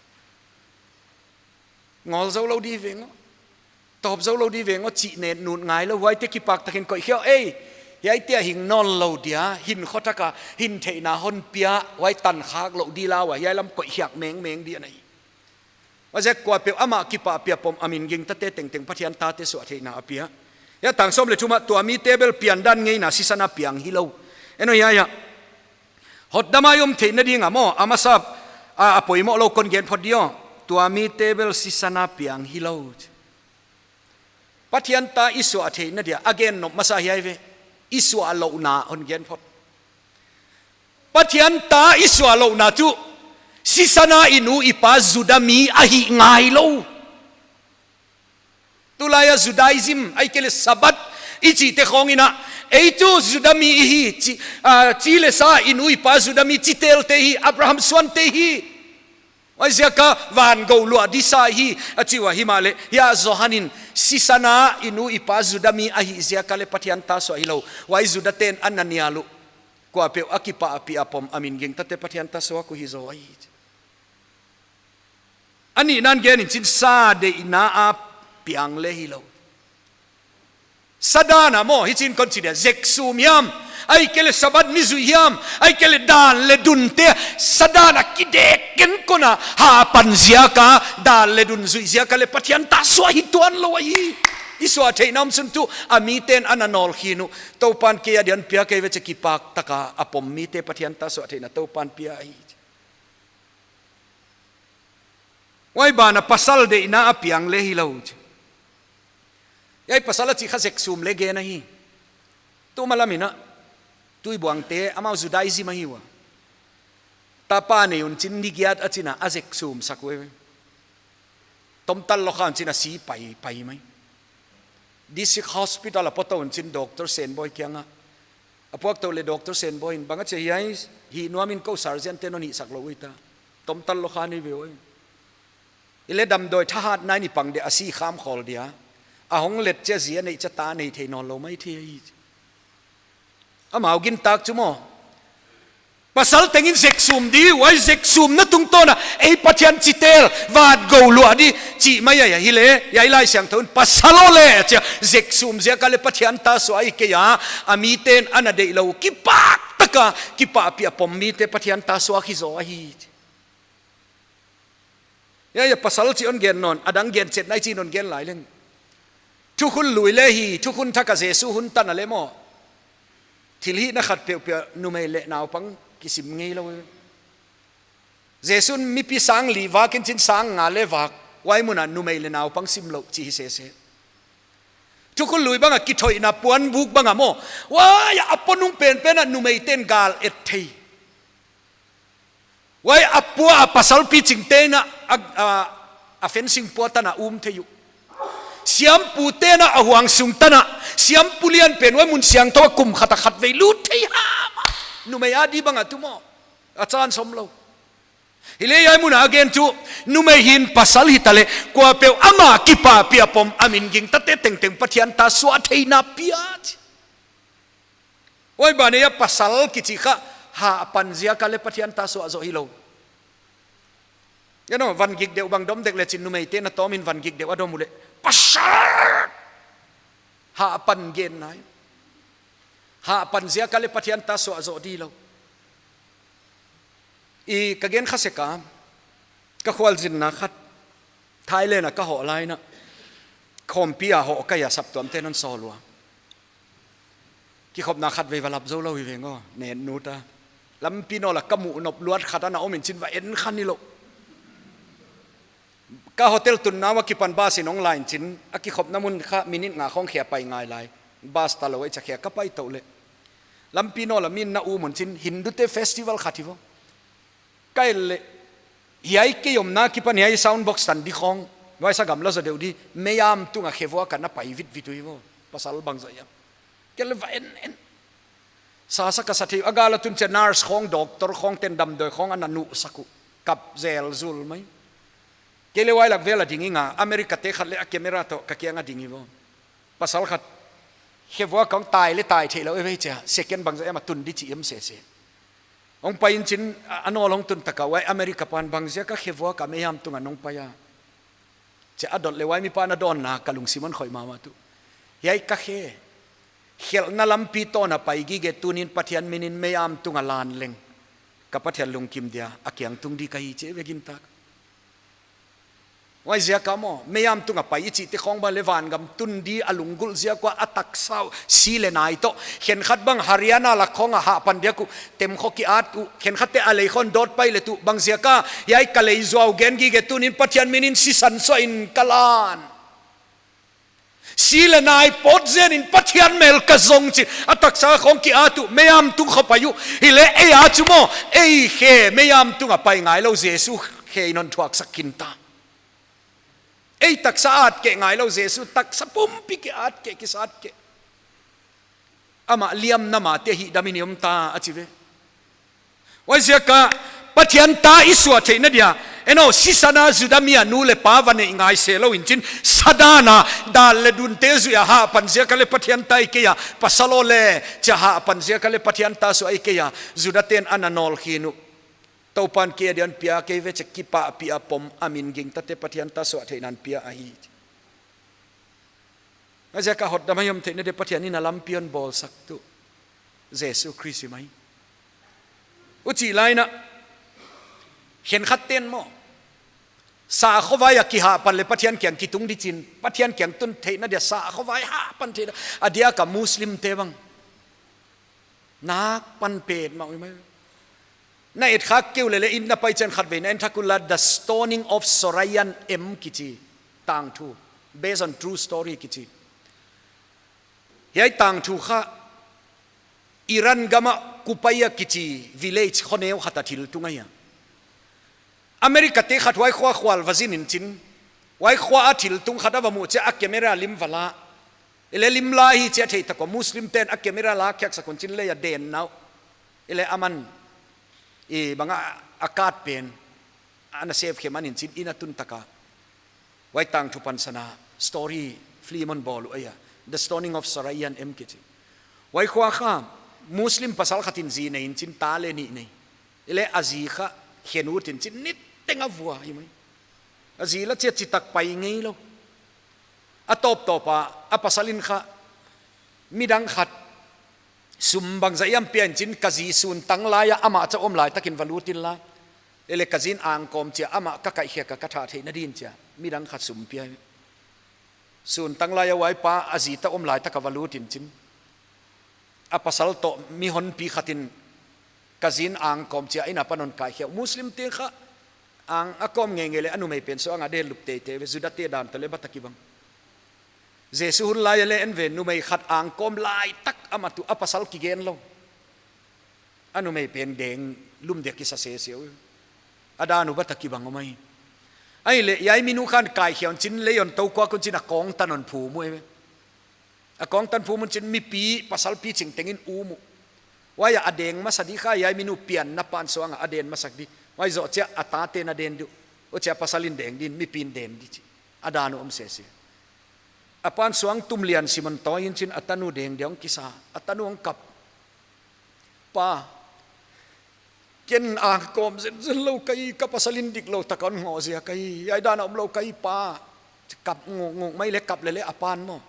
Ngawl zou lou di veng aw. Tawp zou lou di veng aw chih ngen nut ngai lou, huaite kipak takin koih khia ei. Hiaite a hing nawn lou dia, hinkhua taka, hintheihna hon pia, huai tan khak louh di lau a, hiai lam koih khiak mengmeng di ana hi. Huaiziak kuapeuh amah kipahpih a pom a min gingtate tengteng Pathian tate suah theihna a pia. Hiai tang sawm leh thum ah tua mite bel piandan ngeina sisan a piang hilou. En aw hiai a. Hotdam a i om theihna ding a maw, a masa a, a poimoh lou kon gen phot di aw. Tua mite bel sisan a piang hilou. Pathian ta i suah theihna dia, a gen nop masa hiai ve. I suahlouhna hon gen phot. Pathian ta i suahlouhna chu, sisan a i nu i pa Juda mi ahih ngai lou. Tulai a Judaism, ahihkeileh Sabbath, i chihte khawng in a, ei chu Juda mi i hi, chi, ah, chi leh sa i nu i pa Juda mi chitelte hi, Abraham suante hi. Huaiziak a van gou luah di sa hi, a chi ua himahleh, hiai a Johan in, sisan a i nu i pa Juda mi ahih ziak a leh Pathian ta suah hilou. Huai Judate'n ana nial uh. Kuapeuh a kipahpih a pom a min gingtate Pathian ta suak uh hi zaw ahi. A nihna in gen in chin sa deihna a piang leh hilou. Sa dan a maw, hichi'n kon chi dia, zek sum hiam, ahihkeileh Sabbath ni zuih hiam, ahihkeileh dan leh dunte, sa dan a kidek ken kon a, hapan ziak a, dan leh dun zuih ziak a leh Pathian ta suah hi tuan lou ahi. I suah theihna om sun tuh, a mite'n ana nawl khin uh, Toupa'n kei adia hon piak ei ve chi kipak taka, a pom mite Pathian ta suah theihna Toupa'n pia ahi. Huai ban a pasal deihna a piang leh hilou chi. Hiai pasal a chih kha zek sum leh gen ahi. Tuma lam in a, Tuibuangte, amau Judaism ahi ua. Tapa nei un chin ni giat a chin a, a zek sum sak uh e. Tomtal lou kha un chin a si pai, pai mai. District Hospital a poto un chin Doctor Senboi kiang a. A puak tou leh Doctor Senboi in, bang a chi hiai, hih nuam in kou surgeon te'n hon hihsak lou ua hita. Tomtal lou kha ni ve ua. Ei leh damdawi thahatna in i pang dia a si kham khawl dia. A hong let chia zi a neih chia ta nei thei nawn lou mai thei ahi. Amau gintak chu maw. Pasal tengin zek sum di, huai zek sumna tungtawn a ei Pathian chitel, van gou luah di chih mai ahi a, hileh hiai Laisiangthou in pasal aw leh chia zek sum ziak a leh Pathian ta suah ahi kei a, a miten ana deihlou, kipak taka kipahpih a pom mite Pathian ta suak hi zaw ahi. Hiai, hiai pasal chih hon gen nawn, a dang gen chet nai chih hon gen lai leng. Thukhun lui leh hi, thukhun thak a Jesu hun tan a leh maw, thilhihna khat peuhpeuh a numei leh naupang kisim ngeilou. Jesu'n mipi sang li vak in chin sang nga leh vak, huai mun a numei leh naupang simlouh chih hi sese. Thukhun lui bang a kithoihna puanbuk bang a maw, huai a pua nung penpen a numeite'n gal et thei. Huai a pua a pasal pichingte'n a, a, a, a fencing pua tan a um thei uh. Siampute'n a huangsung tan a, siampu lian pen huai mun siangthou a kum khat a khatvei lut thei ha maw. Numei a di bang a tu maw, a chan sawm lou. Hileh hiai mun a gen chu, numei hi'n pasal hita leh, kuapeuh ama kipahpih a pom a min gingtate tengteng Pathian ta suah theihna pia chi. Huai banah hiai pasal kichi kha, hahpan ziak a leh Pathian ta suah zoh hilou. Hiai aw, van gik deuh bang dom dek leh chin numeite'n a tawm in van gik deuh a dom uleh, pasal! Hahpan gen nai. Hahpan ziak a leh Pathian ta suah zoh di lou. I ka gen kha sek a, ka khualzinna khat, Thailand a ka hoh lai in a, khawmpi a hoh ka hi a saptuamte'n hon sawl ua. Kikhopna khatvei va lap zou lou hi veng aw, nen nu ta. Lampi nawl a ka muh nop luat khat ana om in chin va en kha ni lou. Ka hotel tunna ua kipan bus in hong la in chin, a kikhopna mun kha minute nga khong khia pai ngai lai. Bus ta lou ei cha khia ka pai tou leh. Lampi nawl a mi'n na um un chin, Hindute festival khat hi vo. Ka et leh, hiai kei omna kipan hiai sound box tan di khong, huai sa gamla zaw deuh di, meiam tung a khevuak a na pai vitvit uh hi vo. Pasal bangzah hiam. Kei leh va en en. Sa sa ka sa thei, a gal a tun chia nurse khong, doctor khong, te'n damdawi khong ana nuhsak uh. Kap zel zul mai. Kei leh huai lak vel a ding ing a, America te khat leh a camera toh ka kiang a ding hi vo. Pasal khat, khevuak a hong tai leh tai theilou ei ve chia, second bangzah hiam a tun di chih hiam sese. Hong pai in chin, a, a nawl hong tun tak a, huai America pa'n bangziak a khevuak a meiam tung a nong pai a. Chia a dot leh huai mipa'n a dawnna ka lungsim hon khoih mahmah tuh. Hiai ka khe. Khelhna lampi tawn a pai gige tuni'n Pathian min in meiam tung a lan leng, ka Pathian lungkim dia, a kiang tung di ka hi chi ve gintak. Huaiziak a maw, meiam tung a pai i chihte khong bang leh vangam tun di a lunggulh ziak ua a taksa uh, si leh nai toh. Khenkhat bang Haryana lak khong a hahpan diak uh, tem khong ki-at uh, khenkhatte a lei khong dawt pai leh tuh, bangziak a, hiai ka lei zuau gen gige tuni'n Pathian min in sisan suah in ka lan. Si leh nai pawt zen in Pathian mel ka zong chi, a taksa khong ki-at uh, meiam tung khong pai uh, hileh ei a chu maw, ei khe meiam tung a pai ngailou Jesu khe in hon thuaksak khin ta. Ei taksa at keh ngailou Jesu, taksa pumpi ki-at keh, kisat keh. Amah liamna mah te hihdam in i om ta, a chi ve. Huaiziak a, Pathian ta i suah theihna dia, en aw, sisan a Juda mi a nu leh pa va neih ngai se lou in chin, sa dan a, dal leh dunte zuih a hahpan ziak a leh Pathian ta ahi kei a, pasal aw leh, chia hahpan ziak a leh Pathian ta suah ahi kei a, Judate'n ana nawl khin uh. Toupa'n kei a dia hon pia kei ve chia kipahpih a pom a min gingtate Pathian ta suah theihna hon pia ahi. Huaiziak a hotdam a i om theihna dia Pathian in a lampi hon bawlsak tuh. Jesu Khrist hi mai. Huchi lai in a, khenkhatte'n maw, sa khovai a kihahpan leh Pathian kiang kitung di chin, Pathian kiang tun theihna dia sa khovai hahpan theihna, a diak a Muslimte bang. Nak pan petmah uh mai. Na et khak kei uleh leh in na pai chiang khatvei na en thak un la, The Stoning of Sorayan M kichi tangthu, based on true story kichi. Hiai tangthu kha Iran gam a Kubaya kichi village khoneu khat a thil tung ahi a. America te khat huai khua khual va zin in chin, huai khua a thil tung khat a va muh chia a camera lim va la. Hileh lim la hi chia thei tak ua, Muslimte'n a camera la khiaksak un chin lei a den nau. Hileh aman, i bang a, a card pen ana save khe man in chin, inn a tun tak a. Huai tangthu pansan a story film hon bawl uh ahi a, The Stoning of Sorayan M kichi. Huai khua kha Muslim pasal khat in zi nei in chin, ta leh nih nei. Ile a zi kha khen ut in chin niteng a vua hi mai. A zi la chia chitak pai ngeilou. A tawptawp a, a pasal in kha midang khat sum bangzah hiam pia in chin ka zi sun tang lai a amah cha om lai takin va lut inla. Ile ka zi'n angkawm chia amah ka kaihkhiak a ka thah theihna din chia midang khat sum pia. Sun tang lai a huai pa a zi ta om lai tak a va lut in chin. A pasal toh mi honpi khat in ka zi'n angkawm chia inn a pan hon kaikhia. Muslim te kha ang a kawm ngeingei le a numei pen suang a den lup teitei ve, Juda te dan toh le bata kibang. Jesu hun lai a le en ve numei khat angkawm lai tak a matu a pasal kigen lou. A numei pen deng lum dia kisa sese uh. A dan uh bata kibang uh mai. Aile hiai minu khan kaikhia un chin lei hon tou kuak un chin a kawng tan hon phum uh. A kawng tan phum un chin mipi pasal pi chingteng in um uh. Huai a deng masa di kha hiai minu pianna pan suang a den masak di. Huai zoh chia a tate'n a den di uh. Huchia pasal in deng din mipi'n den di chi. A dan uh om sese. A pan suang tum lian sim hon tawi in chin a tanu deng dia hong kisa. A tanu hong kap. Pa, ken angkawm zenzen lou ka hi, ka pasal in diklou tak a hon ngoh ziak a hi, hiai dan a om lou ka hi pa. Kap nguk nguk mai le kap lele a pan maw.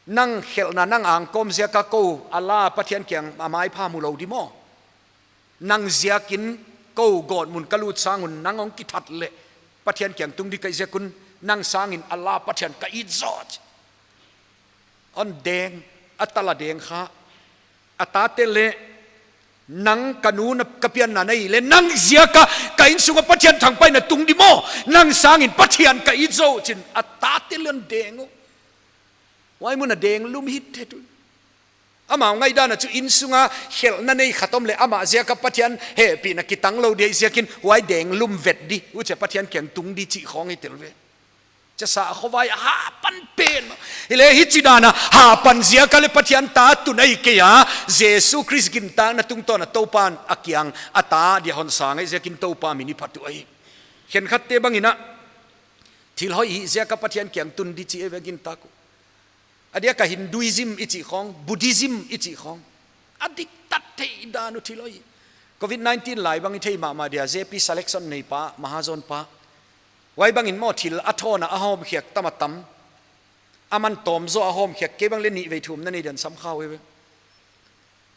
Nang khelhna nang angkawm ziak a kou a la Pathian kiang a maipha mu lou di maw. Nang ziakin kou gawtmun ka lut sang un nang hong kithat le Pathian kiang tung di ka hih ziak un nang sangin a la Pathian ka it zaw. Hon deng, a tal a deng kha. A tate le nang ka nu na ka pianna na hih le nang ziak a ka innsung a Pathian thangpaihna tung di maw. Nang sangin Pathian ka it zaw chin a tate le hon deng uh. Huai mun a deng lum hithet uh. Amau ngaihdan a chu innsung a khelhna nei khat om le amah ziak a Pathian hehpihna kitang lou dia ziakin huai deng lum vet di. Huchia Pathian kiang tung di chih khawng i tel ve. Chia sa khovai a hapan pen maw. Ile hichi dan a hapan ziak a le Pathian ta tun ahi kei a, Jesu Khrist gintakna tungtawn a Toupa'n a kiang a ta dia hon sa ngei ziakin Toupa min i phat uh ahi. Khenkhat te bang in a thil hoih hih ziak a Pathian kiang tun di chi e ve gintak uh. A diak a Hinduism i chih khawng, Buddhism i chih khawng. A diktat theih dan uh thil hoih. Covid nineteen lai bang i thei mahmah dia, J P selection nei pa, Mahajon pa. Huai bang in maw thil a thawn a a hawmkhiak tam a tam. A man tawm zaw a hawmkhiak kei bang le nih vei thum na nei dan sam kha uh e ve.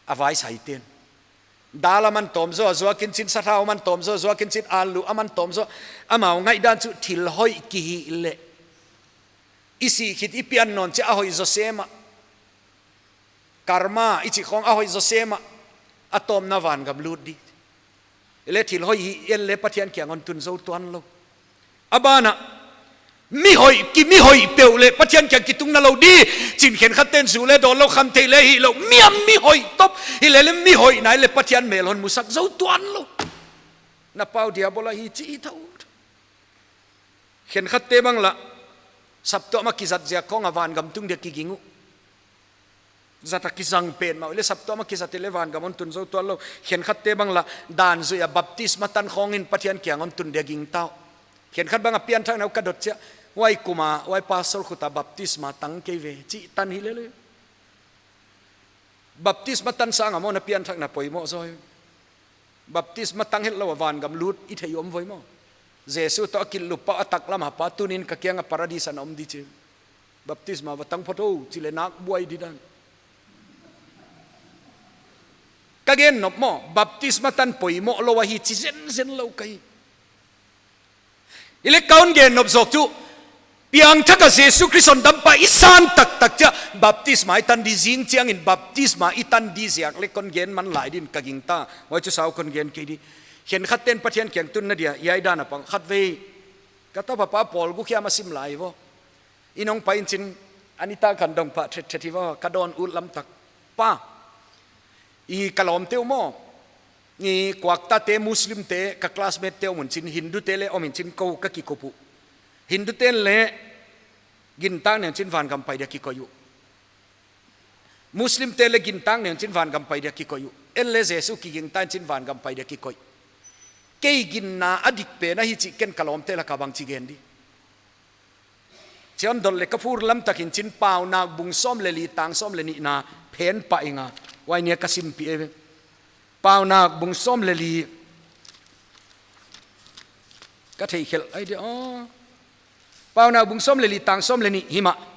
A vai sai ten. Dal a man tawm zaw a zuak in chin, sathau a man tawm zaw a zuak in chin, alu a man tawm zaw. Amau ngaihdan chu thil hoih ki hih le. I sih khit i pian nawn chia a hoih zaw sem a. Karma i chih khawng a hoih zaw sem a. A tawpna vangam lut di. Ile thil hoih hih en le Pathian kiang hon tun zou tuan lou. A ban a, mi hoih ki mi hoih peuh le Pathian kiang kitung na lou di. Chin khenkhat ten zu le dawn lou kham thei le hih lou. Mi a mi hoih top. Hile le mi hoih nai le Pathian mel hon musak zou tuan lou. Na pau Diabol ahi chi i thou. Khenkhat te bang la, saptuam a kizat ziak khawng a vangam tung dia kiging uh. Zat a kizang pen mah, ile saptuam a kizat le vangam hon tun zou tuan lou. Khenkhat te bang la, dan zui a baptisma tan khawng in Pathian kiang hon tun dia gingta uh. Khenkhat bang a pianthakna uh ka dot chia, huai kum a, huai pastor khut a baptisma tang kei ve, chih tan hi lele. Baptisma tan sang a maw na pianthakna poimoh zaw hi. Baptisma tang hetlou a vangam lut i thei om voi maw. Jesu toh a kilhlup pa a taklam a pa tuni'n ka kiang a Paradis a na om di chi. Baptisma va tang phot o, chi le nak buai di dan. Ka gen nop maw, baptisma tan poimoh lou ahi chi zenzen lou ka hi. Ile ka hon gen nop zawk chu, piangthak a Jesu Khrist hon dampa i san taktak chia, baptisma i tan di zing chiangin baptisma i tan di ziak le kon gen man lai din ka gingta, huai chu sau kon gen kei di. Khenkhat ten Pathian kiang tunna dia, hiai dan a pang khatvei. Ka tapa pa pawl guk hiam a sim lai vo. Inn hong pai in chin, ani ta kan dong pah thet thet hi vo, ka dawn ut lam tak. Pa, i ka lawmte uh maw. I Kwakta te, Muslim te, ka classmate te om un chin, Hindu te le om in chin kou ka kikop uh. Hindu ten le gintak neng chin vangam pai dia kikoih uh. Muslim te le gintak neng chin vangam pai dia kikoih uh. En le Jesu kigingta in chin vangam pai dia kikoih. Kei ginna a dik pen ahi chih ken ka lawmte lak a bang chi gen di. Chiang dol le ka phur lam tak in chin Paunak bung sawm le li tang sawm le nihna phen pah ing a. Huai nia ka sim pi e ve. Paunak bung sawm le li Ka theikhelh ai dia aw. Paunak bung sawm leh li tang sawm leh nih himahleh,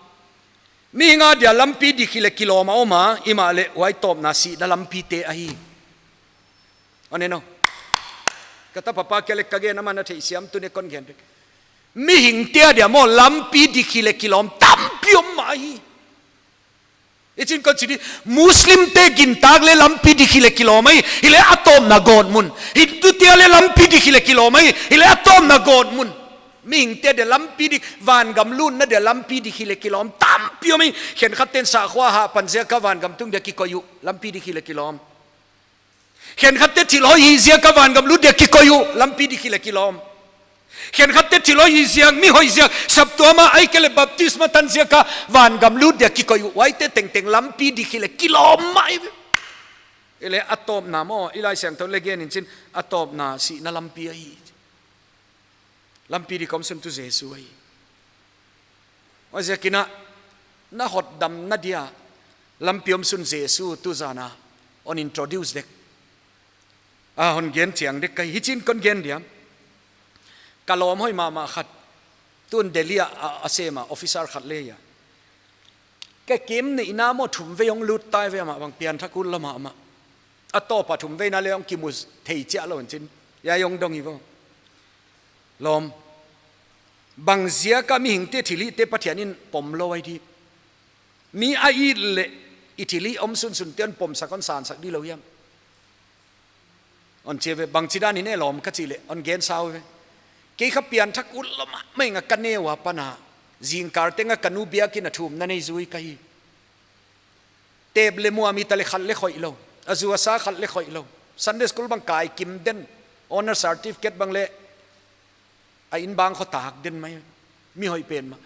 mihing a dia lampi dik hileh kilawm a om a, himahleh huai tawpna sihna lampite ahi. Aw ne no. Ka tapa pa kia leh ka gen, aman a theisiam, tuni kon gen dek. Mihingte a dia maw lampi dik hileh kilawm tampi om mah hi. Hichi'n kon chi di, Muslimte gintak leh lampi dik hileh kilawm ahi, hileh a tawpna gawtmun. Hindute a leh lampi dik hileh kilawm ahi, hileh a tawpna gawtmun. Mihingte a dia lampi dik, vangam lutna dia lampi dik hileh kilawm tampi om ahi. Khenkhatte'n sakhua hah pan ziak a vangam tung dia kikoih uh, lampi dik hileh kilawm. Khenkhatte thil hoih hih ziak a vangam lut dia kikoih uh, lampi dik hileh kilawm. Khenkhatte thil hoih hih ziak, mi hoih ziak, saptuam a ahihkeileh baptisma tan ziak a vangam lut dia kikoih uh, huaite tengteng lampi dik hileh kilawm mah ahi ve. Hileh a tawpna maw, i Laisiangthou leh gen in chin, a tawpna sihna lampi ahi. Lampi dik omsun tuh Jesu ahi. Huaiziakin a, na hotdamna dia lampi omsun Jesu tu zan a hon introduce dek. A hon gen chiang dek ka hi. Hichi'n kon gen dia. Ka lawm hoih mahmah khat, tun Delhi a, a, a sem a, officer khat leh a. Ka kem neihna maw thumvei hong lut tai ve, amah bang pianthak ut lua mahmah. A tawp a thumveina leh hong kimu thei chiah lou in chin. Hiai hong dong hi vo. Lawm, bang ziak a mihingte thilhihte Pathian in pom lou ahi di? Mi a it leh i thilhih omsunsunte hon pomsak, hon sansak di lou hiam? Hon chi ve, bangchidan in e lawm ka chih leh, hon gen sau ve. Kei kha pianthak ut lua mahmah in a, ka neu a pan a, zingkal teng a ka nu biakin a thumna nei zui ka hi. Tep leh muam i ta leh khat leh khoih lou. A zu a sa khat leh khoih lou. Sunday school bang kai kim den. Honor certificate bang leh a inbang khua tak den mai. Mi hoih pen mah.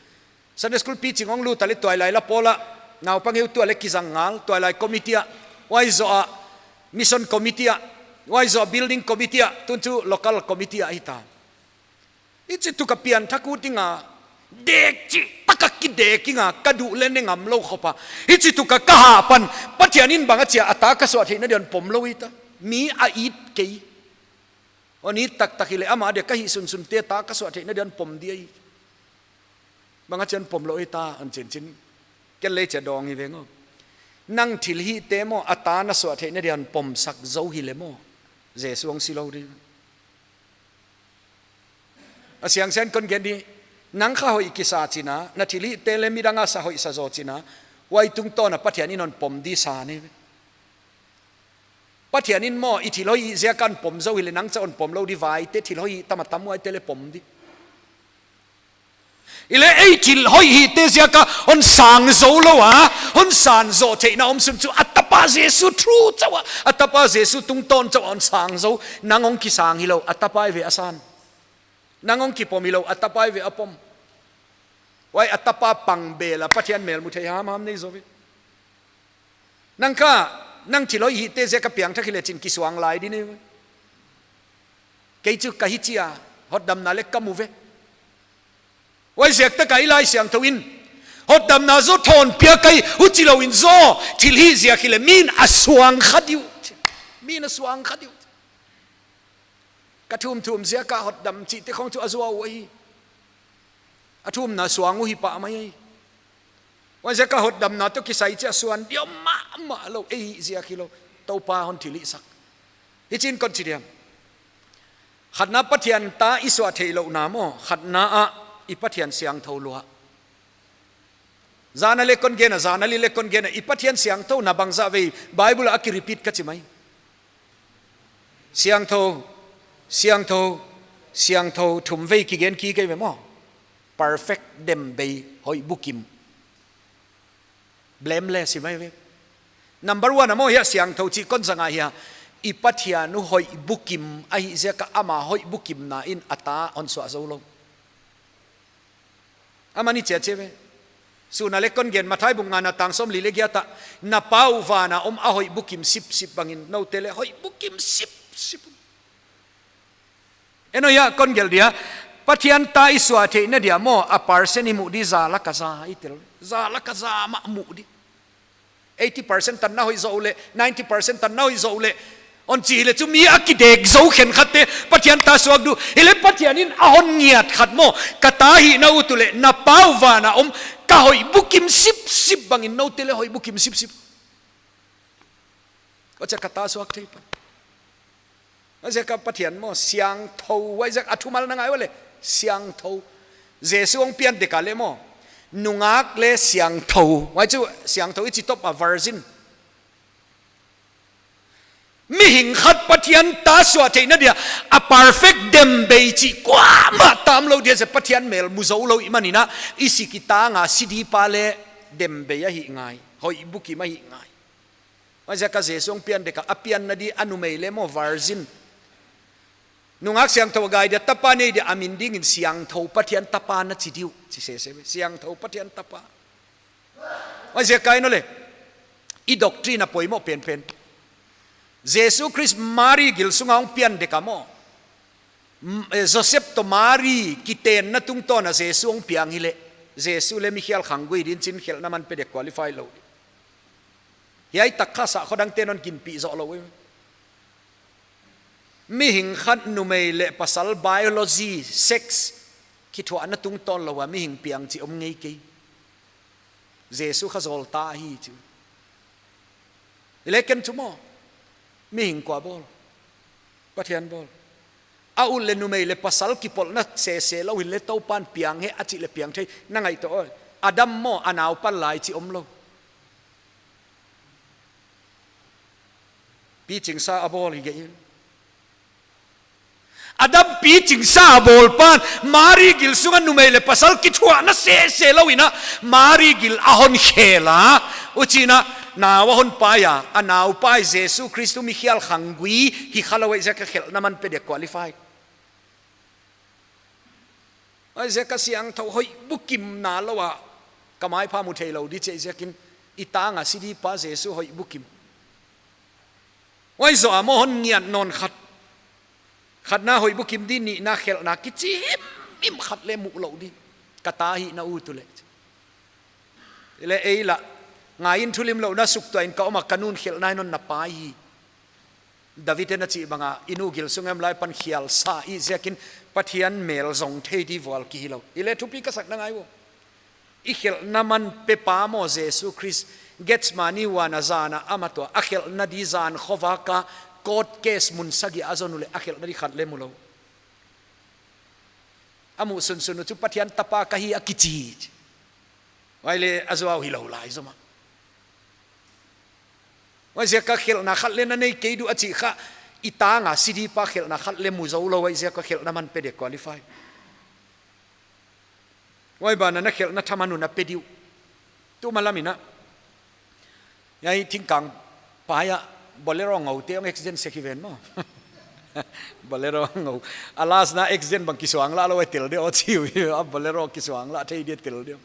Sunday school pi ching hong lut a leh tuailai la pawl a, naupang heutu a leh kizang ngal, tuailai committee a, huai zoh a mission committee a, huai zoh a building committee a, tun chu local committee a hita. Hichi tuh ka pianthak ut ing a, dek chih tak a kidek ing a, ka duh leh ne ngam lou khop a. Hichi tuh ka, ka hah pan, Pathian in bang a chia a ta ka suah theihna dia hon pom lou hita. Mi a it kei. Hon it taktak hileh amah dia ka hih sunsunte ta ka suah theihna dia hon pom di ahi. Bang a chia hon pom lou hita, hon chi'n chin. Ken leh chia dawng hi veng aw. Nang thilhihte maw a ta na suah theihna dia hon pomsak zou hileh maw, Jesu hong si lou di. A siangsiang kon gen di, nang kha hoih kisa chi'n a, na thilhihte leh midang a sa hoih sa zaw chi'n a, huai tungtawn a Pathian in hon pom di sa ni. Pathian in maw i thil hoih ziak a hon pom zou hileh nang cha hon pom lou di, vaite thil hoih tam a tam huaite leh pom di. Hileh ei thil hoih hihte ziak a hon sang zou lou a, hon san zaw theihna omsun chu a tapa Jesu through chauh a, a tapa Jesu tungtawn chauh a hon sang zou, nang hong kisang hilou, a tapa ahi ve a san. Nang hong kipom hilou, a tapa ahi ve a pom. Huai a tapa pang bel a Pathian melmu thei hamham nei zaw ve. Nang kha, nang thil hoih hihte ziak a piangthak hileh chi'n kisuang lai di ni. Kei chu ka hi chia, hotdamna leh ka mu ve. Huaiziak tak a i Laisiangthou in, hotdamna zaw thawn piak ahi, huchi lou in zaw, thilhih ziak hileh mi'n a suang kha di uh. Mi'n a suang kha di uh. Ka thumthum ziak a hotdam chihte khong chu a zuau ahi. A thumna suang uh hi pah mai ahi. Huaiziak a hotdamna toh kisai chia suan diam mahmah lou, ei ziak hilou, Toupa hon thilhihsak. Hichi'n kon chi diam. Khatna Pathian ta i suah theihlouhna maw, khatna a i Pathian siangthou lua. Zan a leh kon gen a, zan a li leh kon gen a, i Pathian siangthouna bangzah vei Bible a ki repeat ka chi mai. Siangthou, siangthou, siangthou, thumvei kigen kik ei ve maw. Perfect, dem bei, hoih bukim. Blameless hi mai ve. Number one a maw hiai siangthou chih kon zang a hiai. I Pathian uh hoih bukim ahih ziak a ama hoih bukimna in a ta hon suah zou lou. Amah in chia chi ve. Sun a leh kon gen Matthai bung ngana tang sawmli leh giat a, na Pa uh van a om a hoih bukim sipsip bangin noute leh hoih bukim sipsip. En aw, hiai kon gelh dia, Pathian ta i suah theihna dia maw, a percent i muh di za lak a za i tel. Za lak a za mah muh di. Eighty percent tan na hoih zoh leh, ninety percent tan na hoih zoh leh, Hon chih leh chu mi a kidek zou khenkhatte Pathian ta suak di uh. Hileh Pathian in a hon ngiat khat maw, ka ta hihna uh tuleh na Pa uh vana om, ka hoih bukim sipsip bangin noute leh hoih bukim sipsip. Huchia ka ta suak thei pan. Huaiziak a Pathian maw, siangthou, huaiziak a thumal na ngai uleh, siangthou. Jesu hong pian dek a leh maw, nungak leh siangthou. Huai chu siangthou i chih top a virgin. Mihing khat Pathian ta suah theihna dia, a perfect dem bei chih kuamah tam lou dia, zia Pathian mel mu zou lou i manin a, i si kitang a si di pa leh dem bei ahi ngai, hoih bukim ahi ngai. Huaiziak a Jesu hong pian dek a, a pianna di a numei leh maw virgin. Nungak siangthou a gai dia, tapa nei dia, a min dingin siangthou Pathian tapa na chi di uh, chi sese, siangthou Pathian tapa. Huaiziak a i no leh, i doctrine a poimoh penpen. Jesu Khrist Mari gil sunga hong pian dek a maw, M-, eh, Joseph toh Mari kitenna tungtawn a Jesu hong piang hileh, Jesu leh mikhial khanggui din chin khelhna man pe dek qualify lou. Hiai tak kha sahkhua dangte'n hon ginpih zoh lou. Mihing khat numei leh pasal biology, sex, kithuahna tungtawn lou a mihing piang chih om ngei kei. Jesu kha zawlta ahi chu. Hileh ken chu maw, mihing kua bawl? Pathian bawl. A u leh numei leh pasal kipolhna sese lou hileh Toupa'n piang hen a chih leh piang thei, na ngaihtuah aw. Adam maw, a naupa lai chih om lou. Pichingsa a bawl hi gei. Adam pichingsa a bawl pan, Mari gil sunga numei leh pasal kithuahna sese lou in a, Mari gil a hon khel a, huchiin a, nau a hon pai a, a naupa Jesu Khrist mikhial khanggui hi kha lou huaiziak a khelhna man pe dek qualify. Huaiziak a siangthou hoih bukim na lou a, ka maipha mu thei lou di chih ziakin, i tang a si di pa Jesu hoih bukim. Huai zoh a maw hon ngiat nawn khat. Khatna hoih bukim di, nihna khelhna kichi himhim khat leh mu lou di. Ka ta hihna uh tuleh. Hileh ei lah, ngai in thulimlouhna suk tuah in ka om a ka nu'n khelhna in hon na pai hi. David in a chih bang a, i nu gil sung em lai pan khial sa i ziakin Pathian mel zong thei di vual ki hi lou. Hileh thupi ka sak na ngai uh. I khelhna man pe pa maw Jesu Khrist, Gethsemane huan a zan a amah tuh, a khelhna di zan khovak a court case mun sagih a zon uleh a khelhna di khat leh mu lou. A muh sunsun uh chu Pathian tapa ka hi a kichi. Huai leh a zuau hi lou lai zomah. Huaiziak a khelhna khat leh na nei kei di uh a chih kha, i tang a si di pa khelhna khat leh mu zou lou huaiziak a khelhna man pe dek qualify. Huai ban ah na khelhna thaman un a pe di uh. Tu malam in a. Hiai thingkang pai ah Bolero ngoute hong accident sek hi ven maw. Bolero ngou. A last na accident bang kisuang lah lou a tel di uh chi uh. A Bolero kisuang lah thei di a tel di uh.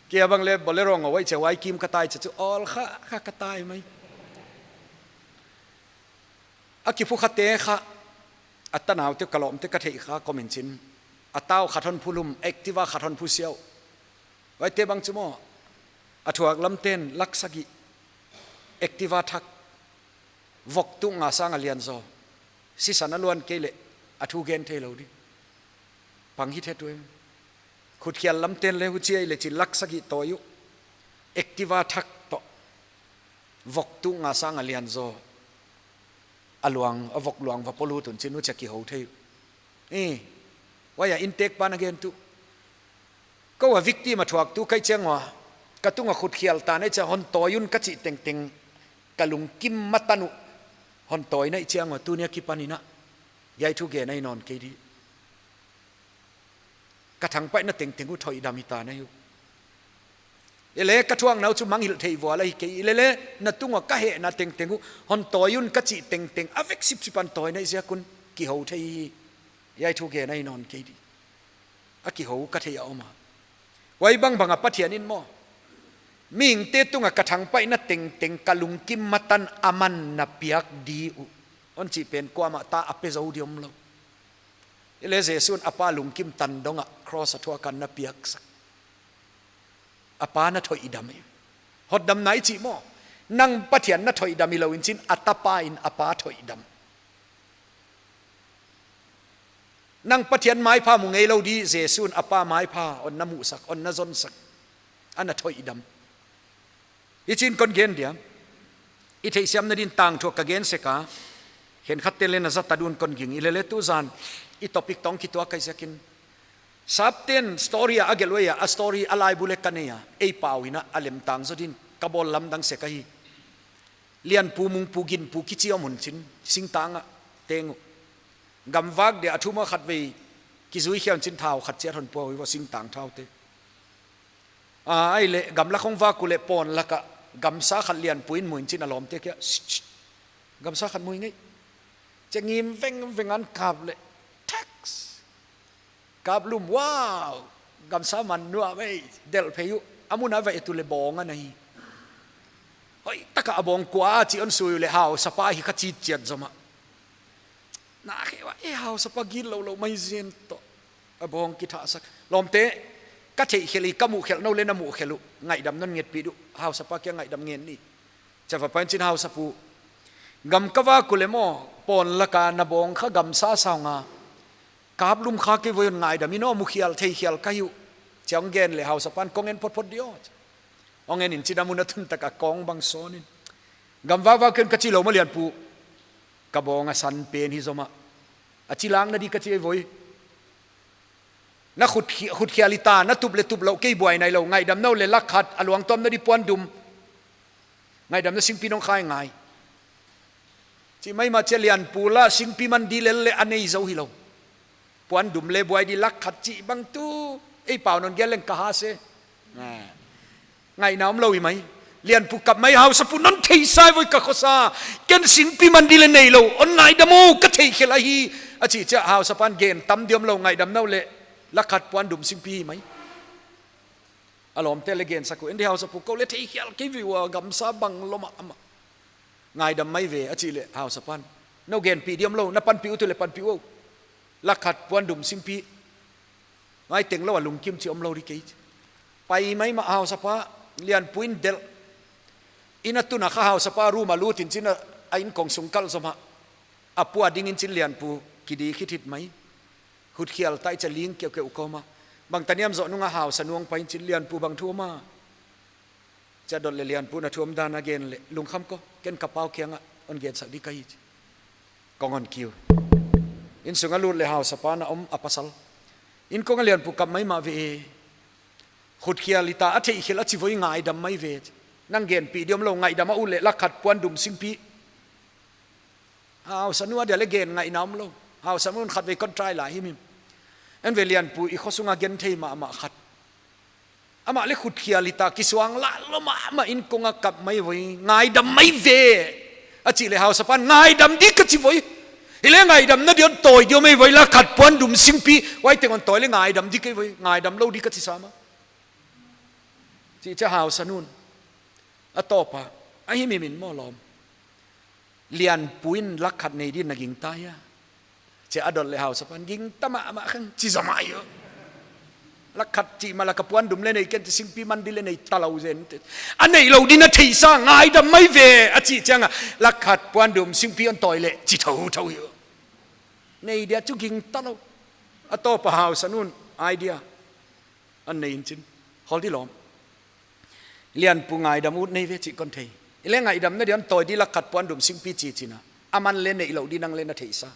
Kei a bang leh Bolero ngou huai chia huai kim ka tai chia chu awl kha, kha ka tai mai. A kiphukha te kha, a tanaute ka lawmte ka theih kha comment in. A tau khat hon phulum, Activa khat hon phusiau. Huaite bang chu maw, a thuak lamte'n lak sagih, Activa thak, vok tuk nga sang a lian zaw. Sisan a luan kei leh, a thu gen thei lou di. Pang hi thei tuh. Khutkhial lamte'n leh huchi ahi leh chi lak sagih tawi uh. Activa thak toh. Vok tuk nga sang a lian zaw. A luang, a vok luang va polut un chin huchia kihou thei uh. Eh, huai a inntek pa'n a gen tuh. Kou a victim a thuaktu ka hih chiang ua, ka tung a khutkhial ta na hih chiang hon tawi un ka chih tengteng, ka lungkim matan uh, hon tawi na hih chiang ua, tuni a kipan in a, hiai thu gen ahi nawn kei di. Ka thangpaihna tengteng uh thoihdam hi ta na hi uh. Hileh ka thuakna uh chu mangngilh theih vual ahi kei, hileh leh na tung ua ka hehna tengteng uh, hon tawi un ka chih tengteng, a vek sipsip a hon tawi na hih ziak un, kihou thei hi. Hiai thu gen ahi nawn kei di. A kihou ka theih a om a. Huai bangbang a Pathian in maw, mihingte tung a ka thangpaihna tengteng ka lungkim matan aman na piak di uh, hon chih pen kuamah ta a pe zou di om lou. Hileh Jesu'n a Pa lungkim tan dong a cross a thuak a na piaksak. A Pa na thoihdam hi. Hotdamna i chih maw, nang Pathian na thoihdam hilou in chin a tapa in a Pa thoihdam. Nang Pathian maipha mu ngeilou di Jesu'n a Pa maipha hon na muhsak, hon na zonsak, ana thoihdam. Hichi'n kon gen dia. I theihsiamna din tangthu ka gen sek a, khenkhatte leng na zat ta di'n kon gingta leh, tu zan i topic tawh kituak ka hih ziakin. Sapten story a gelh uai a, a story a laibu leng ka nei a, ei pau in a lem tang zaw din ka bawl lamdang sek ahi. Lianpu, Mungpu, Ginpu kichi om hun chin, singtang a teng uh. Gamvak dia a thum a khatvei kizui khia un chin, thau khat chiat hon pua uh, singtang thaute. A, ahihleh gamlak hong vak uleh pawn lak ah gamsa khat Lianpu in mu in chin, a lawmte kiang, "Shh, shh, gamsa khat mu hi ngei." Chia ngim vengveng in kap leh, tax. Kap lum, wow, gamsa man nuam ei, delh phei uh, a mun a va et uleh bawng ana hi. Hoihtak a bawng kua chih hon sui uleh hausapa hi kha chih chiat zomah. Na khe ua, e, hausapa gitlou lou mai zen toh. A bawng kithahsak. Lawmte, ka theihkhelh hi, ka muhkhelh nou leh na muhkhelh uh, ngaihdam non ngetpih uh, hausapa kiang ngaihdam ngen ni. Chia va pai un chin, "Hausapu, gam ka vak uleh maw, pawn lak a na bawng kha gamsa sa ung a, kap lum kha kei voi, hon ngaidam in aw, mukhial theikhial ka hi uh." Chia hon gen leh hausapa'n, "Kong en photphot di aw." Hon en in chin, a mun a tun tak a kong bang sawn in. "Gam vak vak un ka chi lou maw Lianpu, ka bawng a san pen hi zomah. A chi lak na di ka chi voi. Na khut khi-, khutkhial hita, na tup leh tup lou, kei buai nailou, ngaihdam nou leh lak khat, a luang tuamna di puandum. Ngaihdamna singpi nong khai ngai." Chi maimah chia Lianpu lah singpi man di lel leh a nei zou hilou. Puandum leh buai di, lak khat chih bang tu, ei pau non gen leng ka ha se. Ngaihna omlou hi mai. Lianpu kap mai, "Hausapu, non theihsa hi voi ka khosa. Ken singpi man di leng neilou. Hon ngaidam aw, ka theihkhelh ahi." A chih chiang hausapa'n, "Gen tam di omlou, ngaihdam nou leh lak khat puandum singpi hi mai." A lawmte leng gensak uh, "En di hausapu, kou leng theikhial kei voi ua, gamsa bang lou mahmah. Ngaidam mai ve," a chih leh hausapa'n, "Nou genpih di omlou, na panpih ut uleh panpih un. Lak khat puandum singpi. Ngai teng lou a lungkim chih omlou di kei." Pai maimah hausapa, Lianpu in delh. Inn a tun a kha hausapa room a lut in chin, a inn kong sung kalh zomah. A pua ding in chin Lianpu kidik khit hit mai. Khutkhial tai chia ling keukeu kawm a. Bangtan hiam zoh nung a hausanu hong pai in chin, "Lianpu, bang thu om a?" Chia dot leh Lianpu'n a thu omdan a gen leh, "Lungkham ko, ken ka pau kiang ah hon gensak di ka hi," chi. Kong hon kiu. Inn sung a lut leh hausapa'n a om, a pasal. "Inn kong ah Lianpu kap maimah ve. Khutkhial hita, a theihkhelh a chi voi, ngaihdam mai ve. Nang genpih di omlou, ngaihdam a ut leh lak khat puandum singpi." Hausanu a dia leng gen ngaihna omlou. Hausanu'n, "Khatvei kon try lai himhim. En ve Lianpu, i khosung a genthei mahmah khat. Amah leng khutkhial hita, kisuang lah lou mahmah, inn kong ah kap mai voi, ngaihdam mai ve," a chih leh hausapa'n, "Ngaidam di ka chi voi. Hileh ngaidamna di hon tawi di om ei voi, lak khat puandum singpi. Huai teng hon tawi leh ngaidam di kei voi, ngaihdam lou di ka chi sam a," chih chiang hausanu'n, "A tawp a, a himhim in maw lawm, Lianpu in lak khat nei di'n na gingta hia?" Chia a dot leh hausapa'n, "Gingta mahmah khang," chi zomah hi uh. "Lak khat chih mah lak a puandum leng nei ken, singpi man di leng nei talou zen te. A neilou di na theihsa, ngaihdam mai ve," a chih chiang a, "Lak khat puandum singpi hon tawi leh," chi thouthou hi uh. Nei dia chu gingta lou. A tawp a hausanu'n idea a nei in chin, "Khawl di lawm. Lianpu, ngaihdam ut nei ve chih kon thei. Hileh ngaihdamna di hon tawi di, lak khat puandum singpi chi chin a, aman leng neilou di, nang leng na theihsa.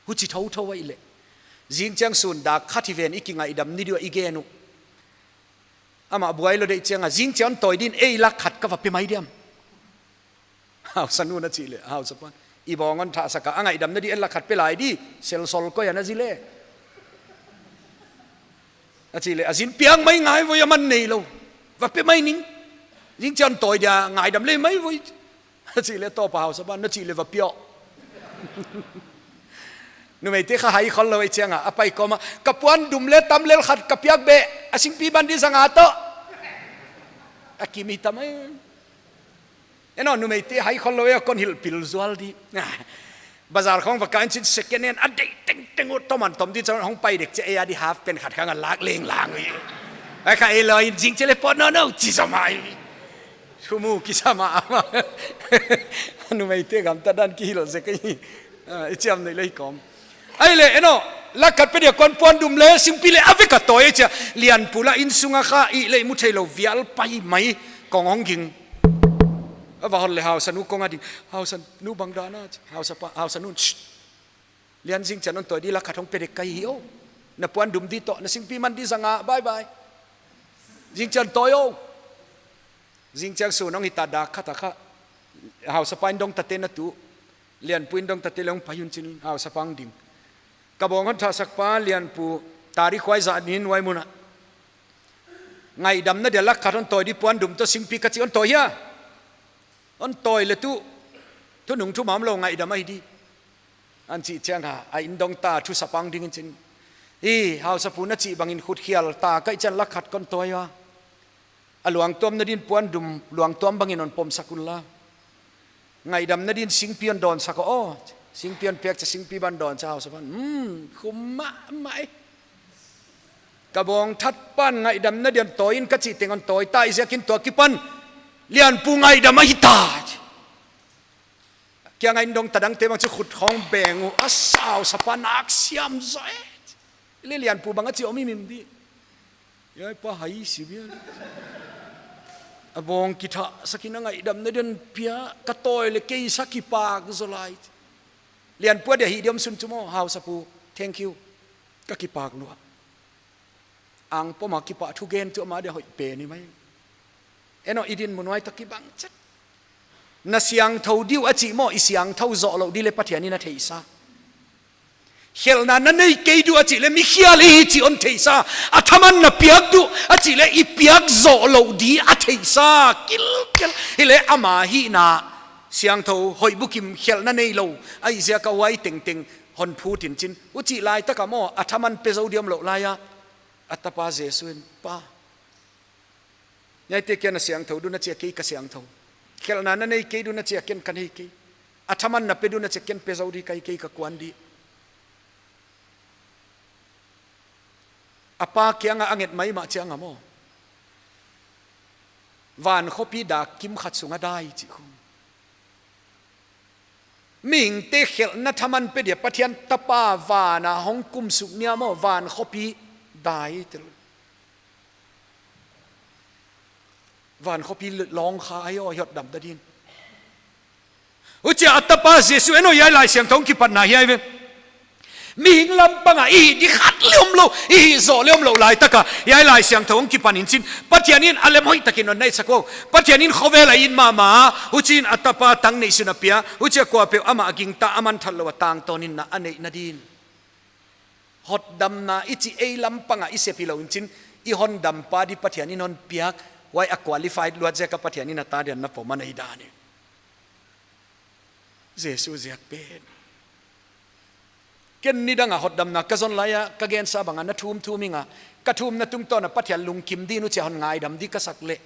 Huchi thouthou ahihleh, zingchiang sun dak khat hi ven, i kingaihdam ni di ua i gen uh. Amah buai lou deih chiang a, zingchiang hon tawi di'n ei lak khat ka va pe mai diam?" Hausanu'n a chih leh hausapa'n, "I bawng hon thahsak a, a ngaihdamna di en lak khat pe lai di, selsol koi a na zi leh," a chih leh, "A zin piak mai ngai voi, aman neilou. Va pe mai ning. Zingchiang hon tawi dia, ngaihdam leh mai voi," a chih leh tawp a hausapa'n, "Na chih leh va pia aw." Numeite kha hai khol lou ei chiang a, a pai kawm a, "Ka puandum leng tam lel, khat ka piak beh, a singpi man di zang a toh." A kim hi ta mai. En aw, numeite hai khol lou ei, kon hilh pil zual di. Bazar khong va kah in chin, second hand a deih tengteng uh, tom an tom di, chon hong pai dek chiang ei a di half pant khat khang a lak lenglang uh. Ai kha ei lou in, zingchiang leh pawt nawnnawn chi zomah hi. Thu mu kisa mahmah. Numeite gamtat dan kihilh zek ahi. Ah, i chiam nei lei kawm. Ahihleh, en aw, Lakh khat pe dia kon puandum le singpi le a vek a tawi chia. Lianpu la innsung a kha i leh mu theilou vial pai mai. Kong hong ging. A va hon le hausanu kong a ding. Hausanu bang dan a chia. Hausapa, hausanun. Shh. Lian, zingchiang hon tawi di, lakh khat hong pe dek ka hi o. Na puandum di toh, na singpi man di zanga, bye bye. Zingchiang tawi o. Zingchiang sun hong hita dak khat a kha. Hausapa in dong tate na tu. Lianpu in dong tate leng pai un chin hausapa hong ding. Ka bawng hon thahsak pa Lianpu tari khuai zah nin huai mun a. Ngaihdamna dia lakh khat hon tawi di puandum toh singpi ka chih hon tawi hia. Hon tawi le tu. Thunung thu mam lou ngaihdam ahi di. An chih chiang a, a in dong ta thusapa hong ding in chin. Hi, hausapu na chih bangin khut khial ta ka hih chiang lakh khat kon tawi a. A luangtuamna din puandum, luangtuam bangin hon pomsak un la. Ngaihdamna din singpi hon dawnsak o. Singpi hon piak chia singpi ban dawn chia hausapan. Hmm, khum mahmah e. Ka bawng that pan ngaihdamna dia hon tawi in ka chih teng hon tawi ta i ziakin tua kipan. Lianpu ngaihdam ahi ta. Kiang a in dong ta dangte bang chu khut hong beng uh, a hausapa nak siam zaw e. Leh Lianpu bang a chi om himhim di. Hiai pa hai si bia. A bawng kithahsak in a ngaihdamna dia hon pia, ka tawi le kei sa kipak zaw lai. Lianpu a dia hih diam sun chu maw, hausapu, thank you. Ka kipak lua. Ang poma kipahthu gen chu ama dia hoih pen hi mai. Eno i dinmun huai toh kibang chet. Na siangthou di uh a chih maw, i siangthou zoh lou di le Pathian in a theihsa. Khelhna na nei kei di uh a chih le mi khial i hi chih hon theihsa. A thaman na piak di uh a chih le i piak zoh lou di a theihsa. Kilkel. Hi le ama hihna siangthou hoih bukim khelhna neilou. Ahi ziak a huai tengteng hon phut in chin. Huchi laitak a maw, a thaman pe zou diam lou lai a. A tapa Jesu in, Pa, hiaite kia na siangthou di uh na chi a, kei ka siangthou. Khelhna na nei kei di uh na chi a, ken ka nei kei. A thaman na pe di uh na chi a, ken pe zou di ka hi, kei ka kuan di. A pa kiang a a nget maimah chiang a maw, van khopi dak kim khat sung a dai chih khu. Mihingte khelhna thaman pe dia Pathian tapa van a hong kum suk ni a maw, van khopi dai tel. Van khopi lawng kha ahi o, hotdamna din. Huchi a tapa Jesu, eno hiai Laisiangthou hong kipatna hiai ve. Mihing lampang a i hih di khat le omlou, i hih zoh le omlou laitak a, hiai Laisiangthou hong kipan in chin. Pathian in a lem hoihtak in hon neihsak o. Pathian in khovel a it mahmah, huchiin a tapa tang neihsun a pia, huchi a kuapeuh amah gingta, aman that lou a tangtawn in na a neihna din. Hotdamna i chih ei lampang a i sep hilou in chin, i hondampa di Pathian in hon piak, huai a qualified luat ziak a Pathian in a ta dia na pom a nei dan hi. Jesu ziak pen. Ken nidang a hotdamna ka zon lai a, ka gensa bang a na thum thum ing a, ka thumna tungtawn a Pathian lungkim di uh chia hon ngaidam di ka sak leh.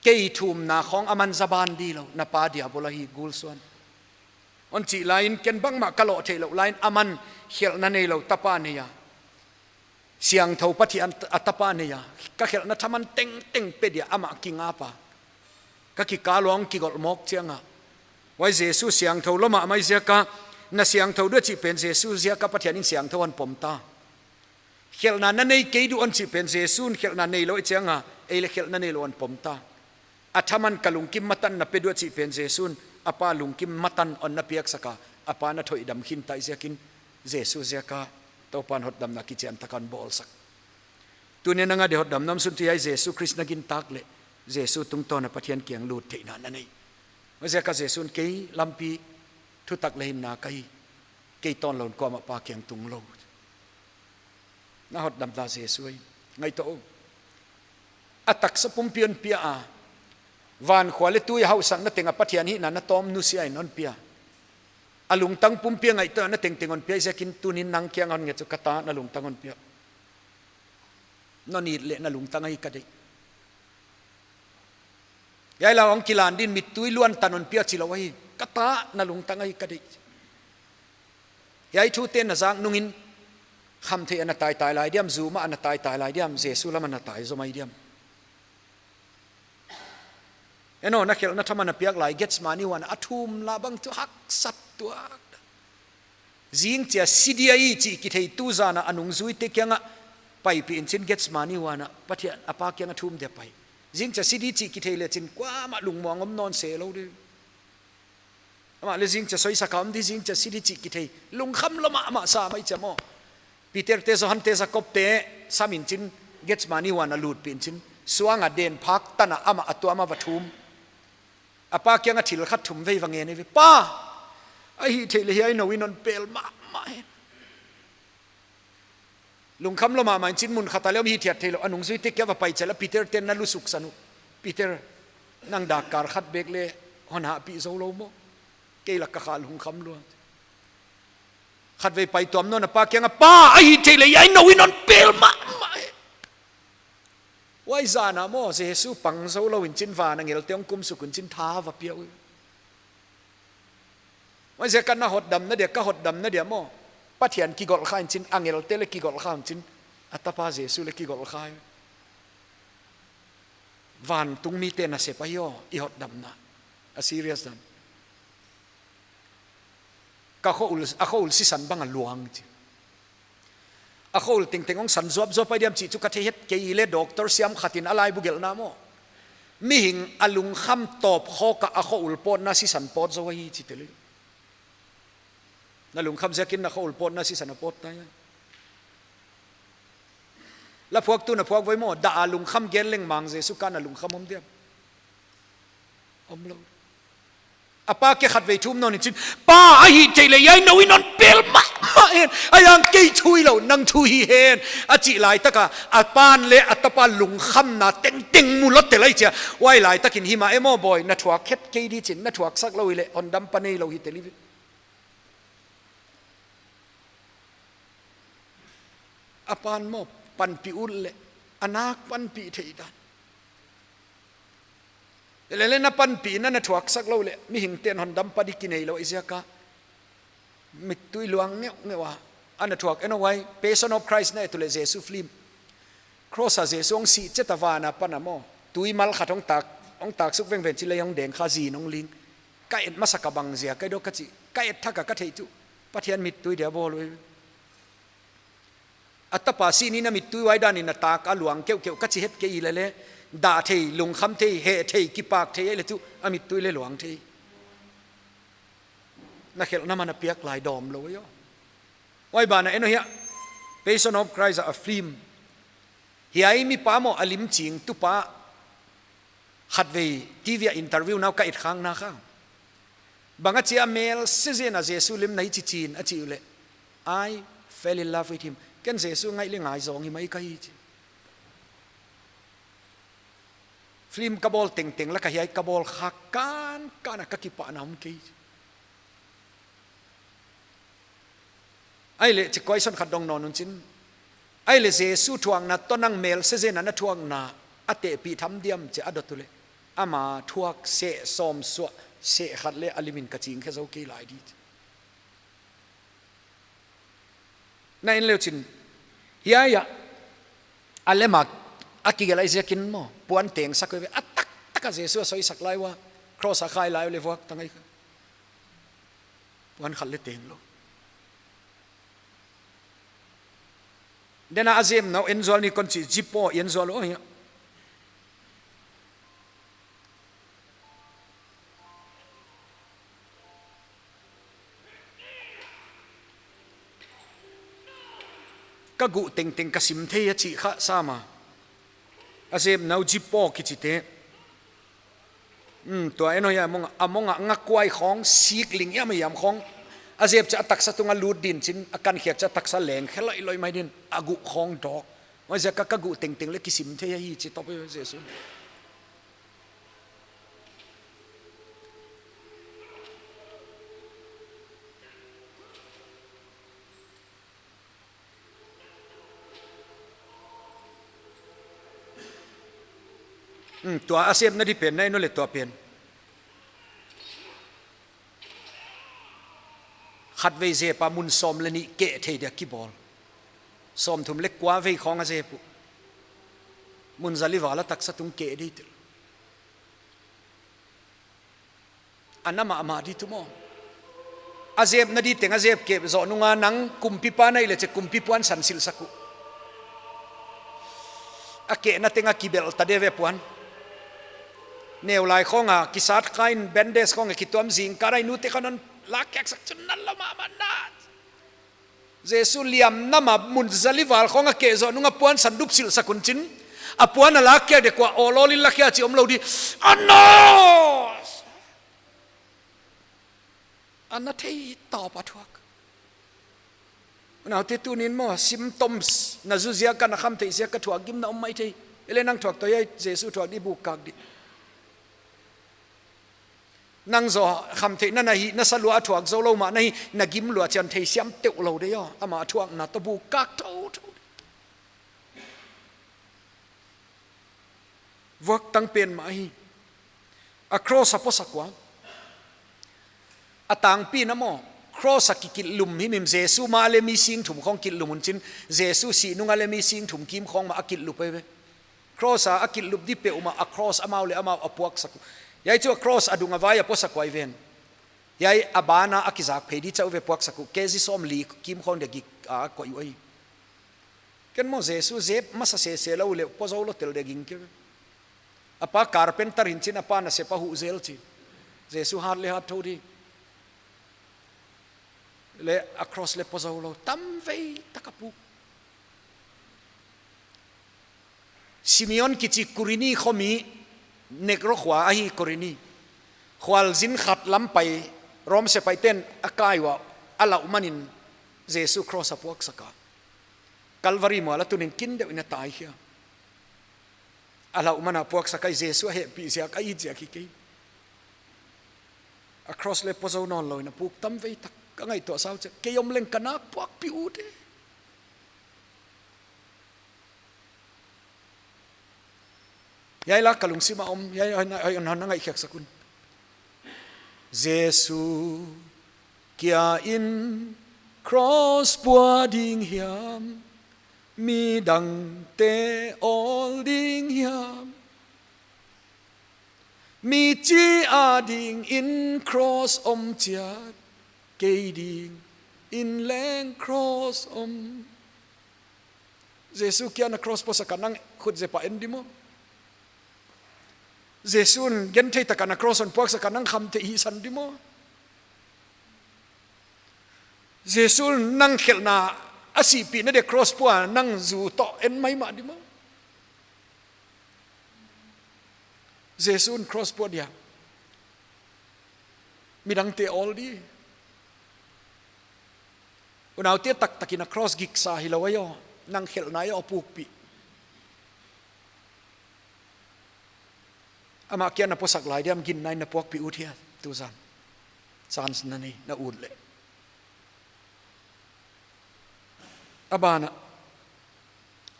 Kei thumna khong aman zaban di lou, na pa Diabol ahi gul suan. Hon chih lai in ken bangmah ka loh theih louh lai in aman khelhna neilou tapa nei a. Siangthou Pathian a tapa nei a. Ka khelhna thaman tengteng pe dia amah kingap a. Ka kikal uah hong kigolh mawk chiang a. Huai Jesu siangthou lua mahmah ziak a, na siangthou di uh a chih pen Jesu ziak a Pathian in siangthou hon pom ta. Khelhna na nei kei di uh hon chih pen Jesu'n khelhna neilou chiang a, ei le khelhna neilou hon pom ta. A thaman ka lungkim matan na pe di uh a chih pen Jesu'n, a pa lungkim matan hon na piaksak a, a pa na thoihdam khin ta ziakin, Jesu ziak a, Toupa'n hotdamna kichiantak a hon bawlsak. Tuni nang a di hotdamna om sun, tu hiai Jesu Khrist na gintak leh, Jesu tungtawn a Pathian kiang lut theihna na nei. Huai ziak a Jesu'n kei lampi, thutak leh hinna ka hi, kei tawnlou in kuamah Pa kiang tung lou. Na hotdamna Jesu ahi. Ngaihtuah o. A taksa pumpi hon pia a. Van khua leh tui a hausakna teng a Pathian hihna na tawm nusia in hon pia. A lungtang pumpi a ngaihtuahna tengteng hon pia ziakin tuni'n nang kiang a hon nget chu, Ka ta, na lungtang hon pia. Non it leh na lungtang ahi ka deih. Hiai la hong kilan din mittui luan tan hon pia chilou ahi. Ka ta, na lungtang ahi ka deih. Hiai thute na zak nungin khamtheih a na taitai lai diam, zu mah a na taitai lai diam, Jesu lam a na tai zom ahi diam. Eno, na khelhna thaman a piak lai, Gethsemane huan a thumna bang chu haksat tuak. Zingchia si dia i chih kithei tu zan a a nungzuite kiangah paipih in chin Gethsemane huan ah Pathian a Pa kiangah thum dia pai. Zingchia si di chih kithei lechin kuamah lungmuang om nawn se lou di. Amah leh zingchia soisa ka om di, zingchia si di chih kithei. Lungkham lua mahmah sa mai chia maw. Peter te, Johan te, Jakob te sam in chin Gethsemane huan ah lutpih in chin. Suang a den phak tan a amah a tuam a va thum. A Pa kiangah thil khat thum vei va ngen ei ve. Pa, ahih theih leh hiai nou in hon pel mahmah hen. Lungkham lua mahmah in chin mun khat a leh om hithiat theilou. A nungzuite kiangah va pai chia leh Peter te'n na lusuk san uh. Peter, nang dak kar khat bek leh hon hahpih zou lou maw. Kei lak ah ka lungkham lua. Khatvei pai tuam nawn a Pa kiangah, Pa, ahih theih leh hiai nou in hon pel mahmah hen. Huai zan a maw, Jesu pang zou lou in chin van angel te hong kumsuk un chin tha va pia uh. Huaiziak a na hotdamna dia, ka hotdamna dia maw. Pathian kigolh kha in chin, angel te leh kigolh kha in chin. A Tapa Jesu leh kigolh kha. Vantung mite nasep ahi aw, i hotdamna. A serious dan. Ka khoul, a khoul sisan bang a luang chi. A khoul tengteng hong san zuapzuap ai diam chih chu ka thei het kei leh doctor siam khat in a laibu gelhna maw. Mihing a lungkham tawp khawk a a khoul pawtna sisan pawt zou ahi chi tel. Na lungkham ziakin na khoul pawtna sisan a pawt ta hia. La phuaktu na phuak voi maw, dah a lungkham gen leng mang Jesu ka na lungkham om diam. Om lou. A Pa kiang khatvei thum nawn in chin, Pa, ahih theih leh hiai nou in hon pel mahmah hen. A yang kei thu hilou, nang thu hi hen. A chih laitak a, a pa'n leh a tapa lungkhamna tengteng mu lou tel ai chia. Huai laitak in hi mah e maw bawi, na thuak het kei di chin, na thuak sak lou hi leh, hondampa nei lou hi tel hi ve. A pa'n maw, panpih ut leh, a nak panpih thei dan. Lele na panpihna na thuak sak lou leh, mihingte'n hondampa di kinei lou i ziak a. Mittui luang ngeungeu a. A na thuak en aw huai, Passion of Christ na et uleh Jesu film. Cross a Jesu hong sih chet a van a pan a maw. Tui mal khat hong tak, hong tak suk vengveng chi leh hong deng kha zin hong ling. Ka et masak a bang ziak ahi diam ka chi. Ka et thak a ka theih tuh. Pathian mittui dia bawl uh. A tapa sih ni in a mittui huai dan in a tak a luang keukeu ka chi het kei lele. Dah thei, lungkham thei, heh thei, kipak thei ai leh tuh. A mittui leh luang thei. Na khelhna man a piak lai dawm lou aw. Huai ban a en aw hiai. Passion of Christ a film. Hiai mipa maw a lim ching tupa. Khatvei T V a interview na uh ka et khakna kha. Bang a chi a mel se zen a Jesu lim na hi chi chin a chi uleh. I fell in love with him. Ken Jesu ngaih leh ngaihzawng hi mai ka hi chi. Film ka bawl tengteng lak a hiai ka bawl kha kankan a ka kipahna om kei. Ai leh chi question khat dong nawn un chin. Ai leh Jesu thuakna toh nang mel se zen a na thuakna a tehpih tham diam chi a dot uleh. Ama thuak seh sawm suah seh khat leh a lim in ka ching khe zou kei lai di. Na en leu chin. Hiai a. A lem a. A kigelh ai ziakin maw. Puan teng sak uh ve. A taktak a Jesu a soisak lai ua. Cross a khai lai uleh vuak ta ngai kha. Puan khat leh teng lou. Dena a zem nau en zual ni kon chi zip aw en zual uh aw hiai. Ka guh tengteng ka sim thei a chih kha sam a. A zep nau zip aw kichi te. Hmm, tua en aw hiai a mong a, a mong a nga kuai khawng, sik ling hiam hiam khawng. A zep chiah a taksa tung a lut din chin, a kan khiak chiah a taksa leng khe loiloi mai din, a guh khawng dawk. Huaiziak a ka guh tengteng leh kisim thei ahi chi tawp e Jesu. Hmm, tua a sepna di pen na en uleh tua pen. Khatvei zep a mun sawm leh nih keh thei dia kibawl. Sawmthum leh kua vei khawng a zep uh. Mun za li val a taksa tung keh di tel. A na mahmah di tuh maw. A zepna di teng a zep kei zoh nung a nang kumpipa na hih leh chi kumpi puansan silhsak uh. A kehna teng a kibelh ta de ve puan. Neu lai khong a kisat kha in bandage khong a kituam zingkal a i nute khong hon lakkhiaksak chu na lawm mahmah na. Jesu liamna mah mun zali val khong a keh zoh nung a puansan dup silhsak un chin. A puan a lakkhiak dek ua awlawl in lakkhiak chih omlou di. Anos! A na thei tawp a thuak. Unaute, tuni'n maw symptoms na zu ziak a, na khamtheih ziak a thuak gimna om maithei. Ei leh nang thuak toh hiai Jesu thuak di buk kak di. Nang zaw khamtheihna na hih, na sa lua a thuak zou lou mah na hih, na gim lua chiang theisiam teuh lou de aw. Amah thuakna toh buk kak thouthou. Vuak tang pen mah hi. A cross a puaksak ua. A tangpi na maw, cross a kikilhlum himhim, Jesu mah leh mi sing thum khong kilhlum un chin, Jesu sih nung a leh mi sing thum kim khong mah a kilhlup ei ve. Cross a a kilhlup di peuhmah a cross amau leh amau a puaksak uh. Hiai chu a cross a dung a vai a puaksak uh ei ven. Hiai a ban a a kizak phei di chauh ve puaksak uh, kg sawmli kim khong dia gik a koih uh ei. Ken maw Jesu zep masa sese lou leh pua zou lou tel dia ging kei ve. A pa carpenter in chin, a pa nasep a huh zel chin. Jesu hat leh hat thou di. Leh a cross leh pua zou lou, tamvei tak a puk. Simeon kichi Kurini khomi, Negro khua ahi Kurini. Khualzin khat lam pai, Rom sepaih ten a kai ua, a lauh man in Jesu cross a puaksak a. Calvary mual a tun in kin deuh in a tai khia. A lauh man a puaksak ei, Jesu a hehpih ziak a it ziak hi kei. A cross leh pua zou nawn lou in a puk tamvei tak, ka ngaihtuah sau chiang, kei om leng ka na puakpih ut e. Hiai la ka lungsim a om, hiai, hiai, hiai, hiai, na ngaihkhiaksak un. Jesu kia in cross pua ding hiam, midangte awl ding hiam. Mi chi a ding in cross om chiat, kei ding in leng cross om. Jesu kia na cross puaksak a nang khut zep a en di maw? Jesu'n genthei tak a na cross hon puaksak a nang khamtheih hihsan di maw? Jesu'n nang khelhna a sihpihna dia cross pua nang zu toh en maimah di maw? Jesu'n cross pua dia midangte awl di. Unaute, taktak in a cross giksa hilou ei aw, nang khelhna ei aw pukpih. Amah kia na puaksak lai diam, ginna in na puakpih ut hia, tuzan. Chance na nei, na ut leh. A ban ah,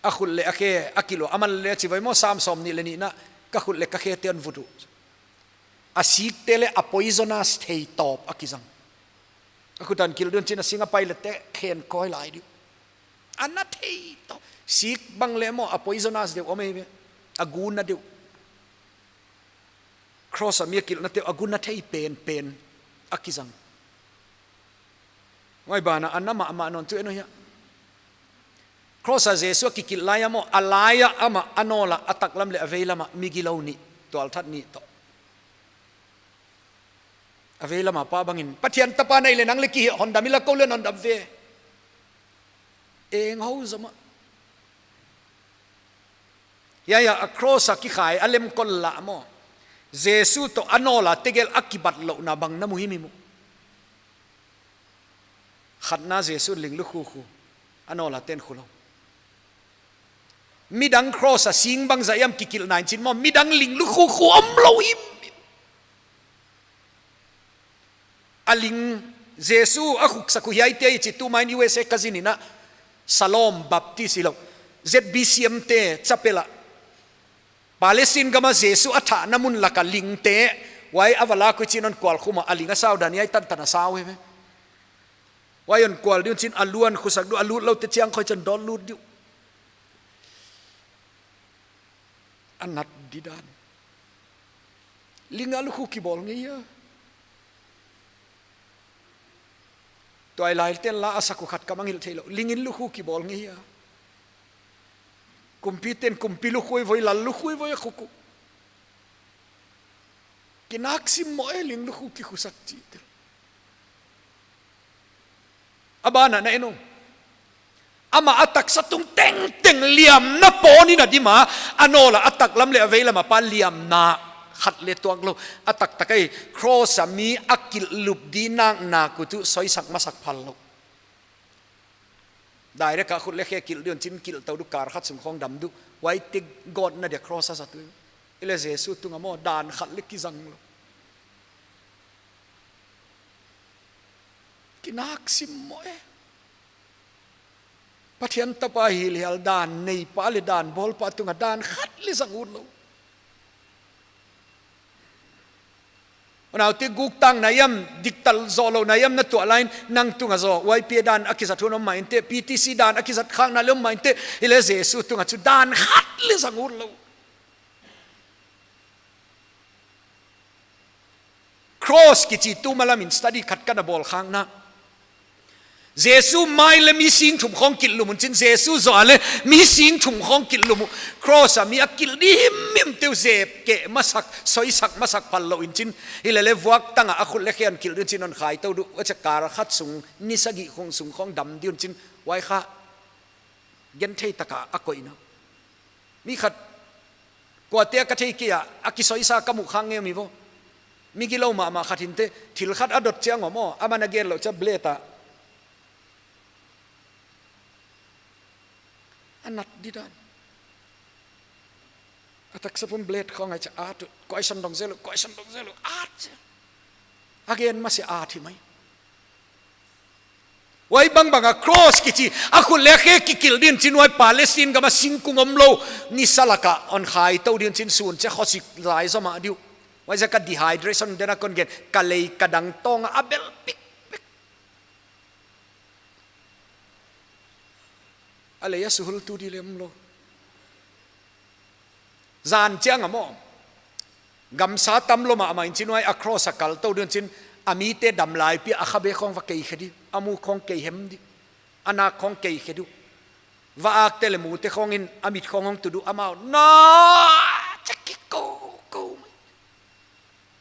a khut leh a khe a kilua, aman leh chi vai maw, Sam sawmnih leh nihna, ka khut leh ka khe te hon vut uh. A sikte leh a poisonous thei tawp a kizang. A khut a kilh dun chin a sing a pai leh te khen kawi lai di uh. A na thei tawp. Sik bang leh maw, a poisonous deuh om ei ve. A guna deuh. Cross a mi a kilhna te uh a guna thei penpen a kizang. Huai ban ah a na mahmah nawn chu en uh hia. Cross a Jesu a kikilh lai a maw, a lai a amah a nawl a, a taklam leh a veilam ah migilou nih, tualthat nih toh. A veilam a pa bang in, Pathian tapa na hih leh nang leh kihih hon dam inla, kou leng hon dam ve. Eng hou zomah. Hiai a cross a kikhai a lemkol lah maw, Jesu toh a nawl a tegel a kibatlouhna bang na mu himhim uh. Khatna, Jesu'n ling lukhu khu, a nawl a ten khulou. Midang cross a sing bangzah hiam kikilhna in chin maw, midang ling lukhu khu omlou himhim. A ling, Jesu a khuksak uh hiaite i chi, tuma in U S A ka zin in a, Shalom Baptist hilou, Z B C M te chapel ah, Palestine gam a Jesu a thahna mun lak a lingte, huai a va lak uh chi'n hon kual khum a, a ling a sau dan hiai tantan a sau hi ve. Huai hon kual di uh chi'n a luan khusak di uh, a lut lou te chiang khoi chi'n dawn lut di uh. A nat di dan. Ling a lukhu kibawl ngei a. Tuailai ten la a sak uh khat ka mangngilh theilou. Ling in lukhu kibawl ngei a. Kumpi ten kumpi lukhu i voi, lal lukhu i voi a khuk uh. Kinak sim maw e, ling lukhu kikhusak chih tel. A ban ah na en uh. Amah a taksa tung tengteng liamna pawn in a dim a, a nawl a, a taklam leh a veilam a pa liamna khat leng tuak lou. A taktak ei, cross a mi a kilhlup di nak nak uh chu soisak masak phal lou. Direct a khut leh khe kilh di un chin kilh tou di uh, kar khat sung khawng dam di uh. Huaite gawtna dia cross a zat uh. Hileh Jesu tung a maw dan khat leng kizang lou. Kinak sim maw e. Pathian tapa hi lel, dan neipa leh dan bawlpa tung a dan khat leng zang ut lou. Unaute, guk tang na hiam, diktak zoh lou na hiam na tuah lai in, nang tung a zaw Y P A dan a kizat hun om mah inteh, P T C dan a kizat khakna leng om mah inteh, hileh Jesu tung a chu dan khat leng zang ut lou. Cross kichi tu malam in study khat ka na bawl khakna. Jesu mai leh mi sing thum khawng kilhlum un chin, Jesu zaw leh mi sing thum khawng kilhlum uh. Cross a mi a kilh di himhim te uh zep keh masak, soisak masak phal lou in chin. Hilele vuak tang a a khut leh khe kilh di un chin hon khai tou di uh. Huchia kar khat sung, ni sagih khawng sung khawng dam di un chin. Huai kha genthei taka a koihna. Mi khat, kuate a ka thei kei a, a kisoisa ka muh khak ngei mi vo. Mi gilou mahmah khat inteh, thil khat a dot chiang a maw, aman a gen lou chia blade a a nat di dan. A taksa pun blade khawng a chia at uh, kuai san dong zel uh, kuai san dong zel uh, at chia. A gen masiah at hi mai. Huai bangbang a cross kichi, a khut leh khe kikilh di un chin huai Palestine gam a singkung omlou, nisa lak a hon khai tou di un chin sun chia khosik lai zaw mah di uh. Huaiziak a dehydration den a kon gen, ka lei ka dang tawng a a bel pikpik. A lei a suhultu di leng omlou. Zan chiang a maw, gamsa tam lou mahmah in chin huai a cross a kal tou di un chin, a mite dam lai pi a khabe khawng va kei khe di, a mu khawng kei hem di, a nak khawng kei khe di uh. Va ak te leh mute khawng in a mit khawng hong tu di uh, amau na chia kikou kou mai.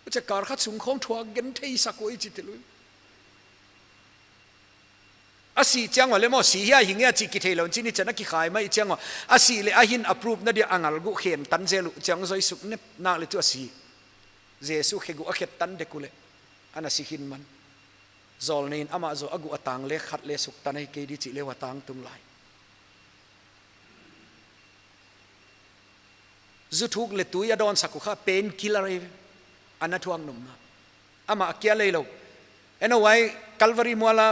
Huchia kar khat sung khawng thuak genthei sak uh i chi tel uh. A sih chiang ua leh maw, si hia hing hia chih kitheilou in chin i chan a kikhai mai chiang ua. A sih leh a hin a proof na dia a ngal guh khen tan zel uh chiang zaw i suk nep nak leh tu a si. Jesu khe guh a khet tan dek uleh ana si khin man. Zawlnei in amah zaw a guh a tang leh khat leh suk tan ahi kei di chih leh ua tang tung lai. Zu thuk leh tui a dawnsak uh kha painkiller ei ve. A na thuak nopna. Amah kia lei lou. En huai Calvary mual a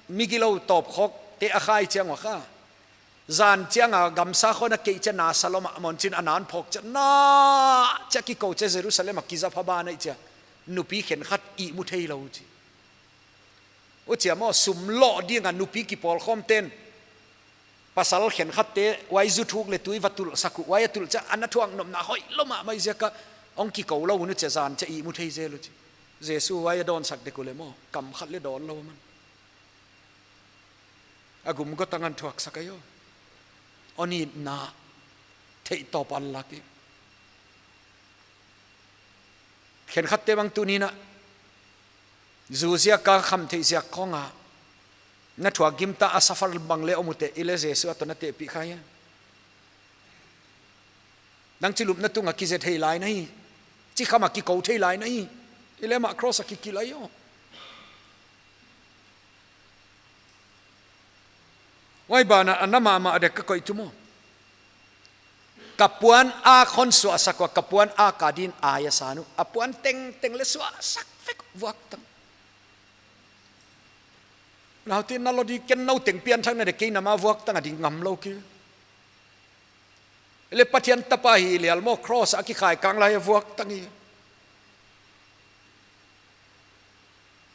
mi gilou tawpkhawk te a khai chiang ua kha. Zan chiang a gamsa khawng a keih chia nasa lou mahmah in chin a na hon phawk chia na chia kikou chia Jerusalem a kiza pha ban ahi chia. Nupi khenkhat ihmu theilou chi. Huchia maw sum loh ding a nupi kipawlkhawm ten. Pasal khenkhat te huai zu thuk leh tui va tulh sak uh, huai a tulh chia a na thuak nopna hoihlou mahmah ziak a hong kikou lou un huchia zan chia ihmu thei zel uh chi. Jesu huai a dawnsak dek uleh maw, kam khat leh dawn lou man. A gum gotang hon thuak sak ahi aw. Hon itna theih tawp a lak i. Khenkhat te bang tuni in a, zu ziak a kham theih ziak khawng a na thuak gimta a suffer bang leh om uteh, hileh Jesu a toh na tehpih kha hia. Nang chi lupna tung a kize thei lai na hi. Chi kham a kikou thei lai na hi. Hileh amah cross a kikilh ahi aw. Huai ban ah a na mahmah dek ka koih tu maw. Ka puan a khawng suahsak ua, ka puan a ka din a ia san uh. A puan tengteng leh suahsak vek vuak tang. Naute na lo di ken nou teng pianthakna dek kei na ma vuak tang a ding ngam lou ki. Hileh Pathian tapa hi lel maw cross a kikhai kang lai a vuak tang hi.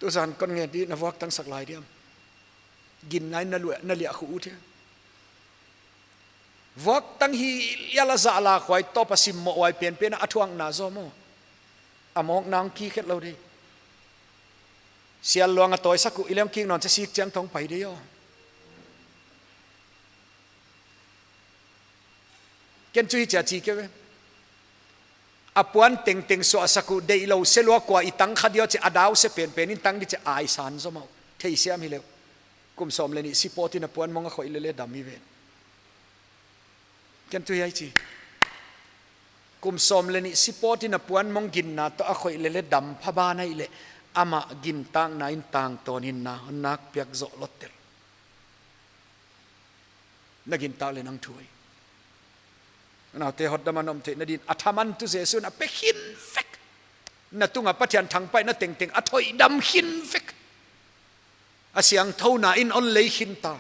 Tuzan kon nget di na vuak tang sak lai diam. Gin ngai na luah, na liah khu ut hia. Vuak tang hi ia la zah la khuai tawp a sim maw huai penpen a thuakna zaw maw. A mawkna hong ki khet lou di. Sial luang a tawisak uh i leng kik nawn chiah sik chiang thong pai di aw. Ken chu hichia chi kei ve. A puan tengteng suahsak uh, deih lou se lua kua i tang kha di aw chiah a dau se penpen in tang di chiah ai san zomah uh. Theisiam hi leh uh. Kum sawm leh nih sipawt in a puan mong a khoih leh leh dam hi ven. Ken chu hiai chi. Kum sawm leh nih sipawt in a puan mong ginna toh a khoih leh leh dam pha ban ahih leh amah gintakna in tangtawn hinna hon nak piak zoh lottel. Na gintak leh nang thu ahi. Naute hotdam a na om theihna din a thaman tu Jesu'n a pe khin vek. Na tunga Pathian thangpaihna tengteng a thoihdam khin vek. A siangthouna in hon lei khin ta.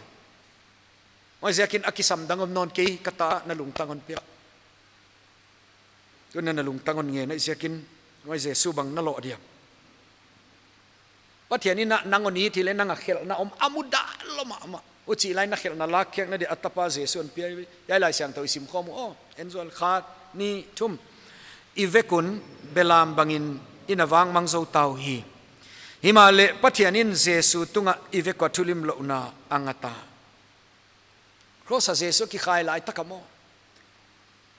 Huaiziakin a kisam dang om nawn kei ka ta, na lungtang hon pia. Tun na lungtang hon ngen ahih ziakin, huai Jesu bang na loh diam. Pathian in nang hon it hileh nang a khelhna om a mudah lou mahmah. Huchih lai na khelhna lakkhiakna dia a tapa Jesu hon pia hi. Hiai Laisiangthou i sim khawm uh aw. En zual, khat, nih, thum. I vek un belam bangin i na vangmang zou ta uhi. Himahleh Pathian in Jesu tungah i vek ua thulimlouhna a ngat a. Cross a Jesu kikhai lai tak a maw.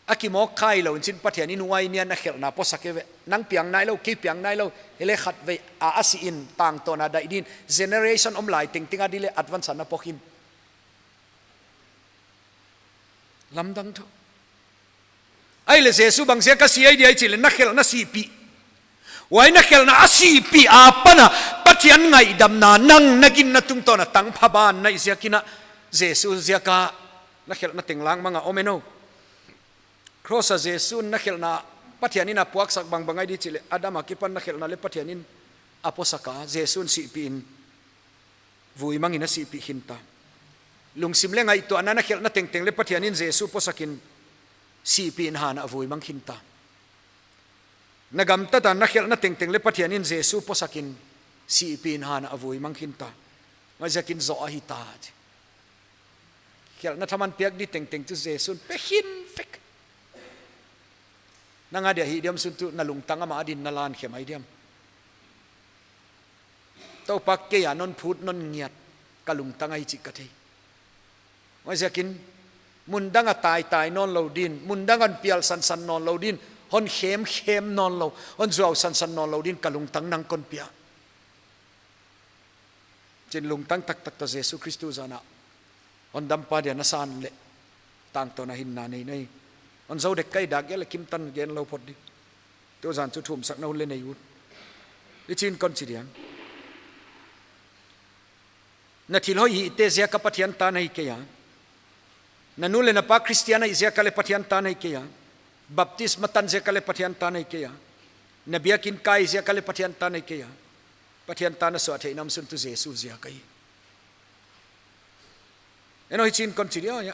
A kimawk khailou in chin Pathian in huai nia na khelhna posak e ve. Nang piang nailou, kei piang nailou. Hileh khatvei a a si in tangtawn a daih din. Generation om lai tengteng a di leh advance a na pok in. Lamdang thu. Ahihleh Jesu bangziak a si ahi dia i chih leh na khelhna sihpih. Huai na khelhna a sihpih apan a Pathian ngaihdamna nang na ginna tungtawn a tang pha ban ahih ziakin a Jesu ziak a na khelhna teng langmang a om e no. Cross a Jesu'n na khelhna Pathian in a puaksak bangbang ahi di chih leh Adam a kipan na khelhna leh Pathian in a posak a Jesu'n sihpih in. Vui mang in a sihpih khin ta. Lungsim leh ngaihtuahna na khelhna tengteng leh Pathian in Jesu posak in sihpih in han a vui mang khin ta. Na gamtat a na khelhna tengteng leh Pathian in Jesu posak in sihpih in han a vui mang khin ta. Huaiziakin zoh ahi ta chi. Khelhna thaman piak di tengteng chu Jesu'n pe khin vek. Nang a dia hih diam sun tu na lungtang amah a din na lan khe mai diam. Toupa, kei a non phut non ngiat ka lungtang ahi chih ka thei. Huaiziakin mundang a taitai nawnlou din, mundang a hon pial sansan nawnlou din, hon khemkhem nawnlou, hon zuau sansan nawnlou din ka lungtang nang kon pia. Chin lungtang taktak toh Jesu Khrist zan a hondampa dia na san leh tangtawn a hinna nei na hi. Hon zou dek kei, dak gel leh kimtan gen lou phot di. Tuzan chu thumsakna hun leh nei ut. Hichin kon chi diam. Na thil hoih hihte ziak a Pathian ta na hi kei a. Na nu leh na pa Christian ahih ziak a leh Pathian ta na hi kei a. Baptisma tan ziak a leh Pathian ta na hi kei a. Na biakin kai ziak a leh Pathian ta na hi kei a. Pathian ta na suah theihna om sun tu Jesu ziak ahi. En aw, hichin kon chi dia.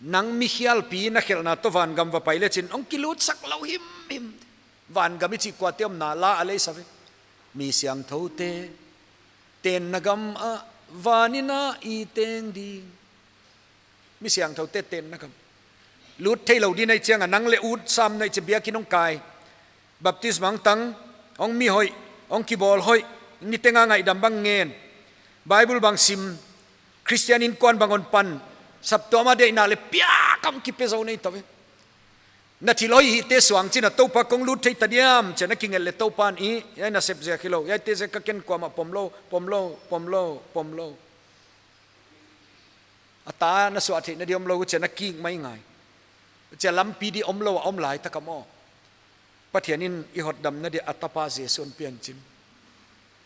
Nang mikhialpi na khelhna toh vangam va pai leh chin hong kilutsak lou himhim. Vangam i chih kuate omna la a lei sa ve. Mi siangthoute tenna gam ah van in a i teng ding. Mi siangthoute tenna gam. Lut theilou di na hih chiang a nang leh ut sam na hih chiang biakin hong kai. Baptisma hong tang, hong mi hoih, hong kibawl hoih, niteng a ngaihdam bang ngen. Bible bang sim, Christian innkuan bang hon pan, saptuam a deihna leh piak a hong kipe zou na hi ta ve. Na thil hoih hihte suang chin a Toupa, kong lut thei ta diam chi a na kinget leh Toupa'n, i, hiai na sep ziak hilou, hiaite ziak a ken kuamah pom lou, pom lou, pom lou, pom lou. A ta na suah theihna di omlou uh chi a na kik mai ngai. Chi a lampi di omlou a om lai tak a maw. Pathian in i hotdamna dia a tapa Jesu hon pian chin.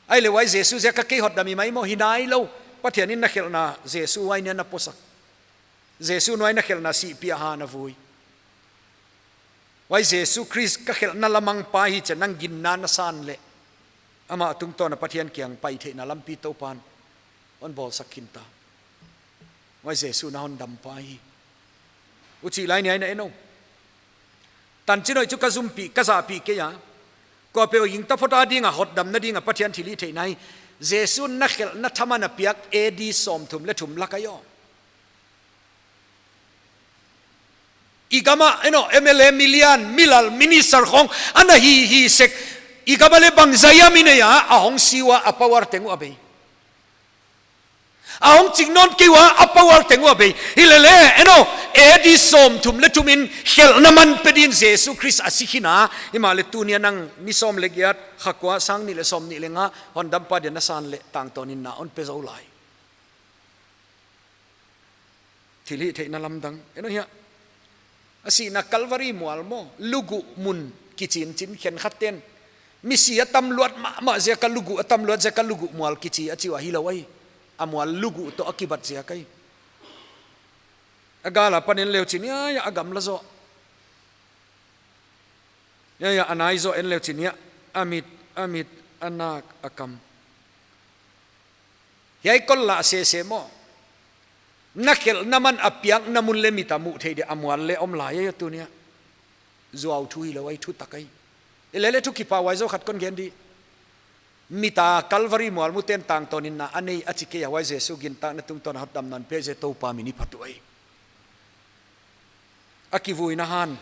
Ahihleh huai Jesu ziak a kei hotdam hi mai maw, hi nailou. Pathian in na khelhna Jesu huai nia na posak. Jesu'n huai na khelhna sihpih a han a vui. Huai Jesu Khrist ka khelhna lamangpa hi chi a nang ginna na san leh. Amah tungtawn a Pathian kiang pai theihna lampi Toupa'n hon bawlsak khin ta. Huai Jesu na hondampa hi. Huchih lai ni a na en aw. Tanchin hoih chu ka zumpih, ka zahpih kei a. Kuapeuh gingta phot a ding a hotdamna ding a Pathian thilhihtheihna hi. Jesu'n na khelhna thaman a piak A D sawmthum leh thum lak ahi aw. I gam ah, you know, M L A, milian, milal, minister khong ana hi hi sek. I gam ah leh bangzah a mi nei a, a hong si ua a power teng uh a bei. A hong ching nawn kei ua a power teng uh a bei. Hilele, eno, A D sawmthum leh thum in khelhna man pe din Jesu Khrist a si khin a. Himahleh tuni a nang mi sawm leh giat, kha kua, sang nih leh sawmnih leh nga, hondampa dia na san leh tangtawn in na hon pe zou lai. Thilhihtheihna lamdang. Eno hia. A sihna Calvary mual maw. Luguh mun kichi in chin khenkhat ten. Misi a tam luat mahmah ziak a luguh, a tam luat ziak a luguh mual kichi a chi ua hilou ahi. A mual luguh toh a kibat ziak ahi. A gal apan en leu chin ia, ia a gamla zoh. Ia, ia a nai zoh en leu chin ia. A mit, a mit, a nak, a kam. Hiai kol lah sese maw. Na khelhna man a piakna mun leh mit a muh theih dia a mual leh om lai ia tuni a. Zuau thu hilou ahi, thutak ahi. Hilele thu kipahhuai zaw khat kon gen di. Mit a Calvary mual mu ten tangtawn in na a nei a chi kei a, huai Jesu gintakna tungtawn a hotdamna hon pe ziak Toupa min i phat uh ahi. A kivuina han.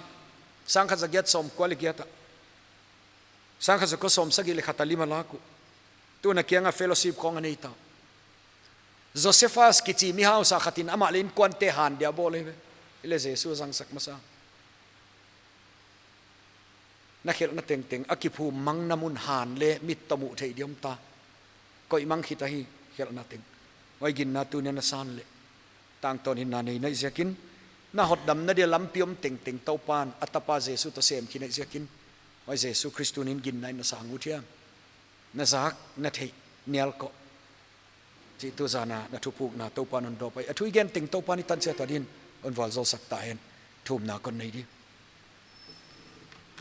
Sang khat za giat sawmkua leh giat ah. Sang khat za kua sawmsagih leh khat a lim a lak uh. Tun a kiang a fellowship khong a nei ta. Josephus kichi mi hausa khat in amah leh inkuante han dia bawl ahi ve. Hileh Jesu zangsak masa. Na khelhna tengteng, a kiphum mangna mun han leh mit toh muh theih dia om ta. Koih mang khit ahi khelhna teng. Huai ginna tuni a na san leh tangtawn in na nei na hih ziakin, na hotdamna dia lampi om tengteng Toupan a tapa Jesu toh sem khin na hih ziakin, huai Jesu Khrist tuni in ginna in na sang ut hia. Na zak, na theih, nial koh. Chih tu zan a na thupukna Toupan hon dawp ahi. A thu i gen teng Toupan i tan chiat a din hon vualzawlsak ta hen. Thumna kon nei di.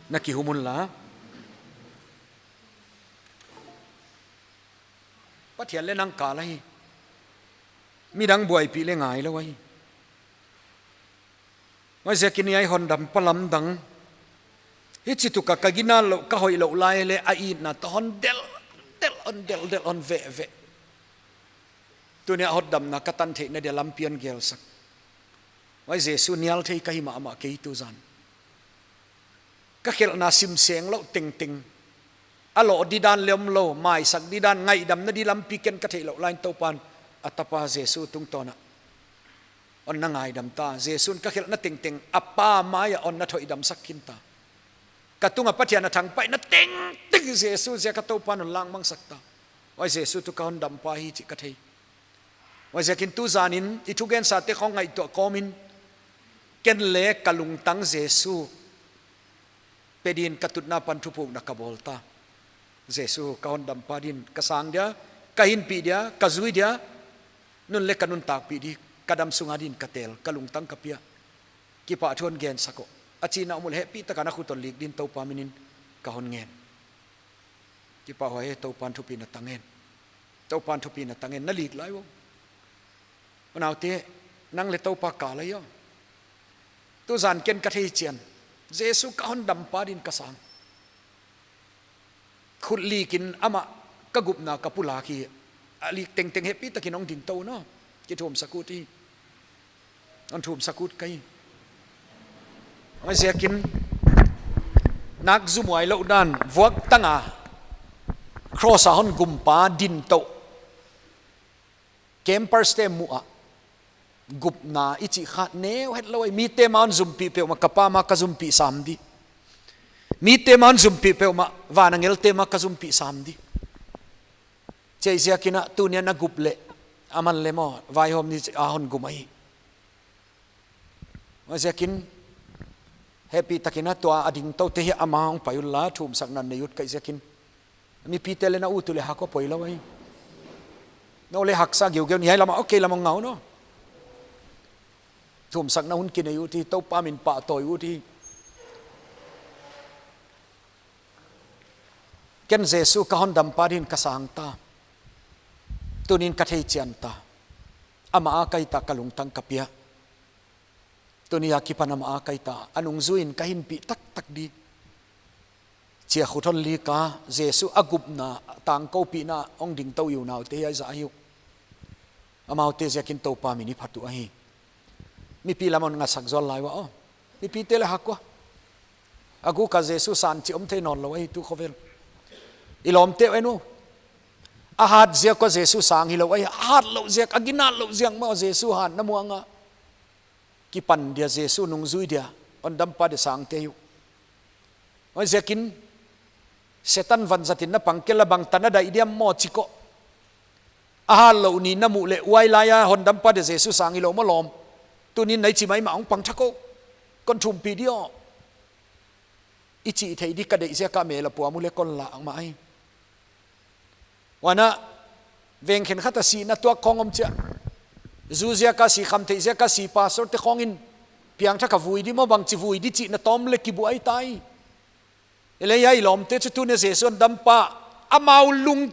Na kihum un la. Pathian leh nang kal ahi. Midang buaipih leh ngailou ahi. Huaiziakin hiai hondampa lamdang. Hichi tuk a ka ginallouh, ka hoihlouh lai leh a itna toh hon delh, delh, hon delh, delh, hon veh, veh. Tuni a hotdamna ka tan theihna dia lampi hon gelsak. Huai Jesu nial thei ka hi mahmah kei tu zan. Ka khelhna simseng louh tengteng. A loh didan leh omlou, maisak didan, ngaihdamna di lampi ken ka theihlouh lai in Toupan a tapa Jesu tungtawn a hon na ngaidam ta. Jesu'n ka khelhna tengteng a Pa mai ah hon na thoihdamsak khin ta. Ka tung a Pathian a thangpaihna tengteng Jesu ziak a Toupan hon lakmangsak ta. Huai Jesu tuh ka hondampa hi chih ka thei. Huaiziakin tu zan in i thugensate khong ngaihtuah kawm in, ken leng ka lungtang Jesu pe din ka tutna apan thupukna ka bawl ta. Jesu ka hondampa din ka sang dia, ka hinpih dia, ka zui dia, nun leh ka nuntakpih di, ka damsung a din ka tel, ka lungtang ka pia. Kipahthu hon gensak aw. A chihna om uleh hehpihtak a na khut hon lik din Toupa min in ka hon ngen. Kipahhuai e, Toupan thupina tang hen. Toupan thupina tang hen, na lik lai uh. Unaute, nang leh Toupa kal ahi aw. Tu zan ken ka thei chian, Jesu ka hondampa din ka sang. Khut lik in amah ka gupna ka pulak hi. A lik tengteng hehpihtak in hong dingtou un aw. Kithumsak ut hi. Hon thumsak ut ka hi. Huaiziakin nak zumuailouh dan, vuak tang a cross a hon gumpa dingtou. Campers te muh a gupna i chih kha neu hetlou ahi. Mite ma hon zumpih peuhmah ka Pa ma ka zumpih sam di. Mite ma hon zumpih peuhmah van angelte ma ka zumpih sam di. Huaiziakin a tuni a na gup leh, aman leng maw, vaihawm ni a hon gum ahi. Huaiziakin, hehpihtak in a tua a dingtoute hi ama hong pai un la, thumsakna nei ut ka hih ziakin. Mipite leng na ut uleh hak aw, poilou ahi. Nou leng haksa geugeu ni, hiai lam ah, okay, lam ah ngau un aw. Thumsakna hun kinei ut hi, Toupa min pahtawi ut hi. Ken Jesu ka hondampa din ka sang ta. Tuni in ka thei chian ta. Ama a ka hita ka lungtang ka pia. Tuni a kipan ama a ka hita. A nungzui in ka hinpih taktak di. Chia khut hon lik a, Jesu a gupna, tangkoupihna, hong dingtou i unaute hiai zah ahi uh. Amaute ziakin Toupa min i phat uh ahi. Mipi lam hon ngasak zual lai ua aw. Mipite leng hak ua. A guk a Jesu san chih om thei nawnlou ahi tu khovel. I lawmte uh en uh. A hat ziak uh Jesu sang hilou ahi, a hat louh ziak, a ginat louh ziak mah Jesu hatna muang a kipan dia, Jesu nungzui dia, hondampa dia sangte uh. Huaiziakin Setan vanzat in na pang kei la, bangtan a daih diam maw chi kei. A hat louh ni na muh leh huai lai a hondampa dia Jesu sang hilou maw lawm. Tuni'n nai chi maimah hong pang thak o. Kon thumpih di aw. I chih theih di ka deih ziak a mel a puam uleh kon lak mah ahi. Huan a, veng khenkhat a sihna tuak khong om chia. Zu ziak a si, khamtheih ziak a si, pastor te khong in piangthak a vui di maw, bangchi vui di chihna tawm leh kibuai ta hi. Hileleh hiai lawmte chu tuni'n Jesu hondampa, amau lung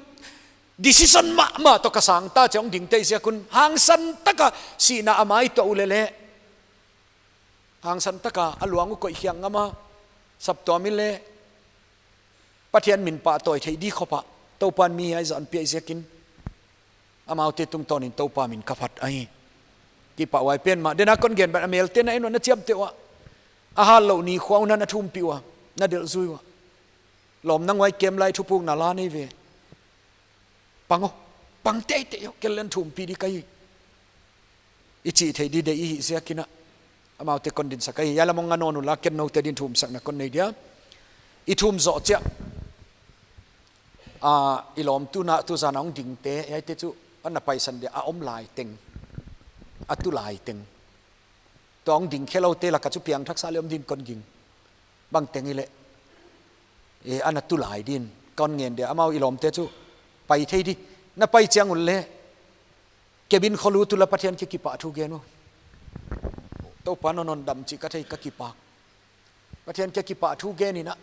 decision mahmah toh ka sang ta chi a hong dingte ziak un, hangsan tak a sihna a mai tuah uleh leh, hangsan tak a a luang uh koih khiak ngam a, saptuam in leh Pathian min pahtawi theih di khop a Toupa'n mi hiai zah hon piak ziakin, amaute tungtawnin Toupa min ka phat ahi. Kipahhuai pen mah. Tuni'n kon gen bang a, melte na en ua, na chiamteh ua, a hat louh ni khua un na thumpih ua, na delh zui ua. Lawm, nang huai camp lai thupukna la nei ve. Pang o, pang teitei o, kei leng thumpih di ka hi. I chih theih di deih i hih ziakin a, amaute kon dinsak ahi. Hiai lam hong nga nawn un la, ken noute din thumsakna kon nei dia. I thum zoh chia, a, i lawm tuni'n, tuzan a hong dingte, hiaite chu, ana paisan dia, a om lai teng, a tu lai teng. Tua hong ding kheloute lak a chu piangthak sa leh om din kon ging. Bangteng hileh, e, ana tu lai din kon ngen dia, amau i lawmte chu pai thei di. Na pai chiang uleh, cabin kholu tu la Pathian kiang kipahthu gen u. Toupa'n hon hondam chih ka thei, ka kipak. Pathian kiang kipahthu gen in a,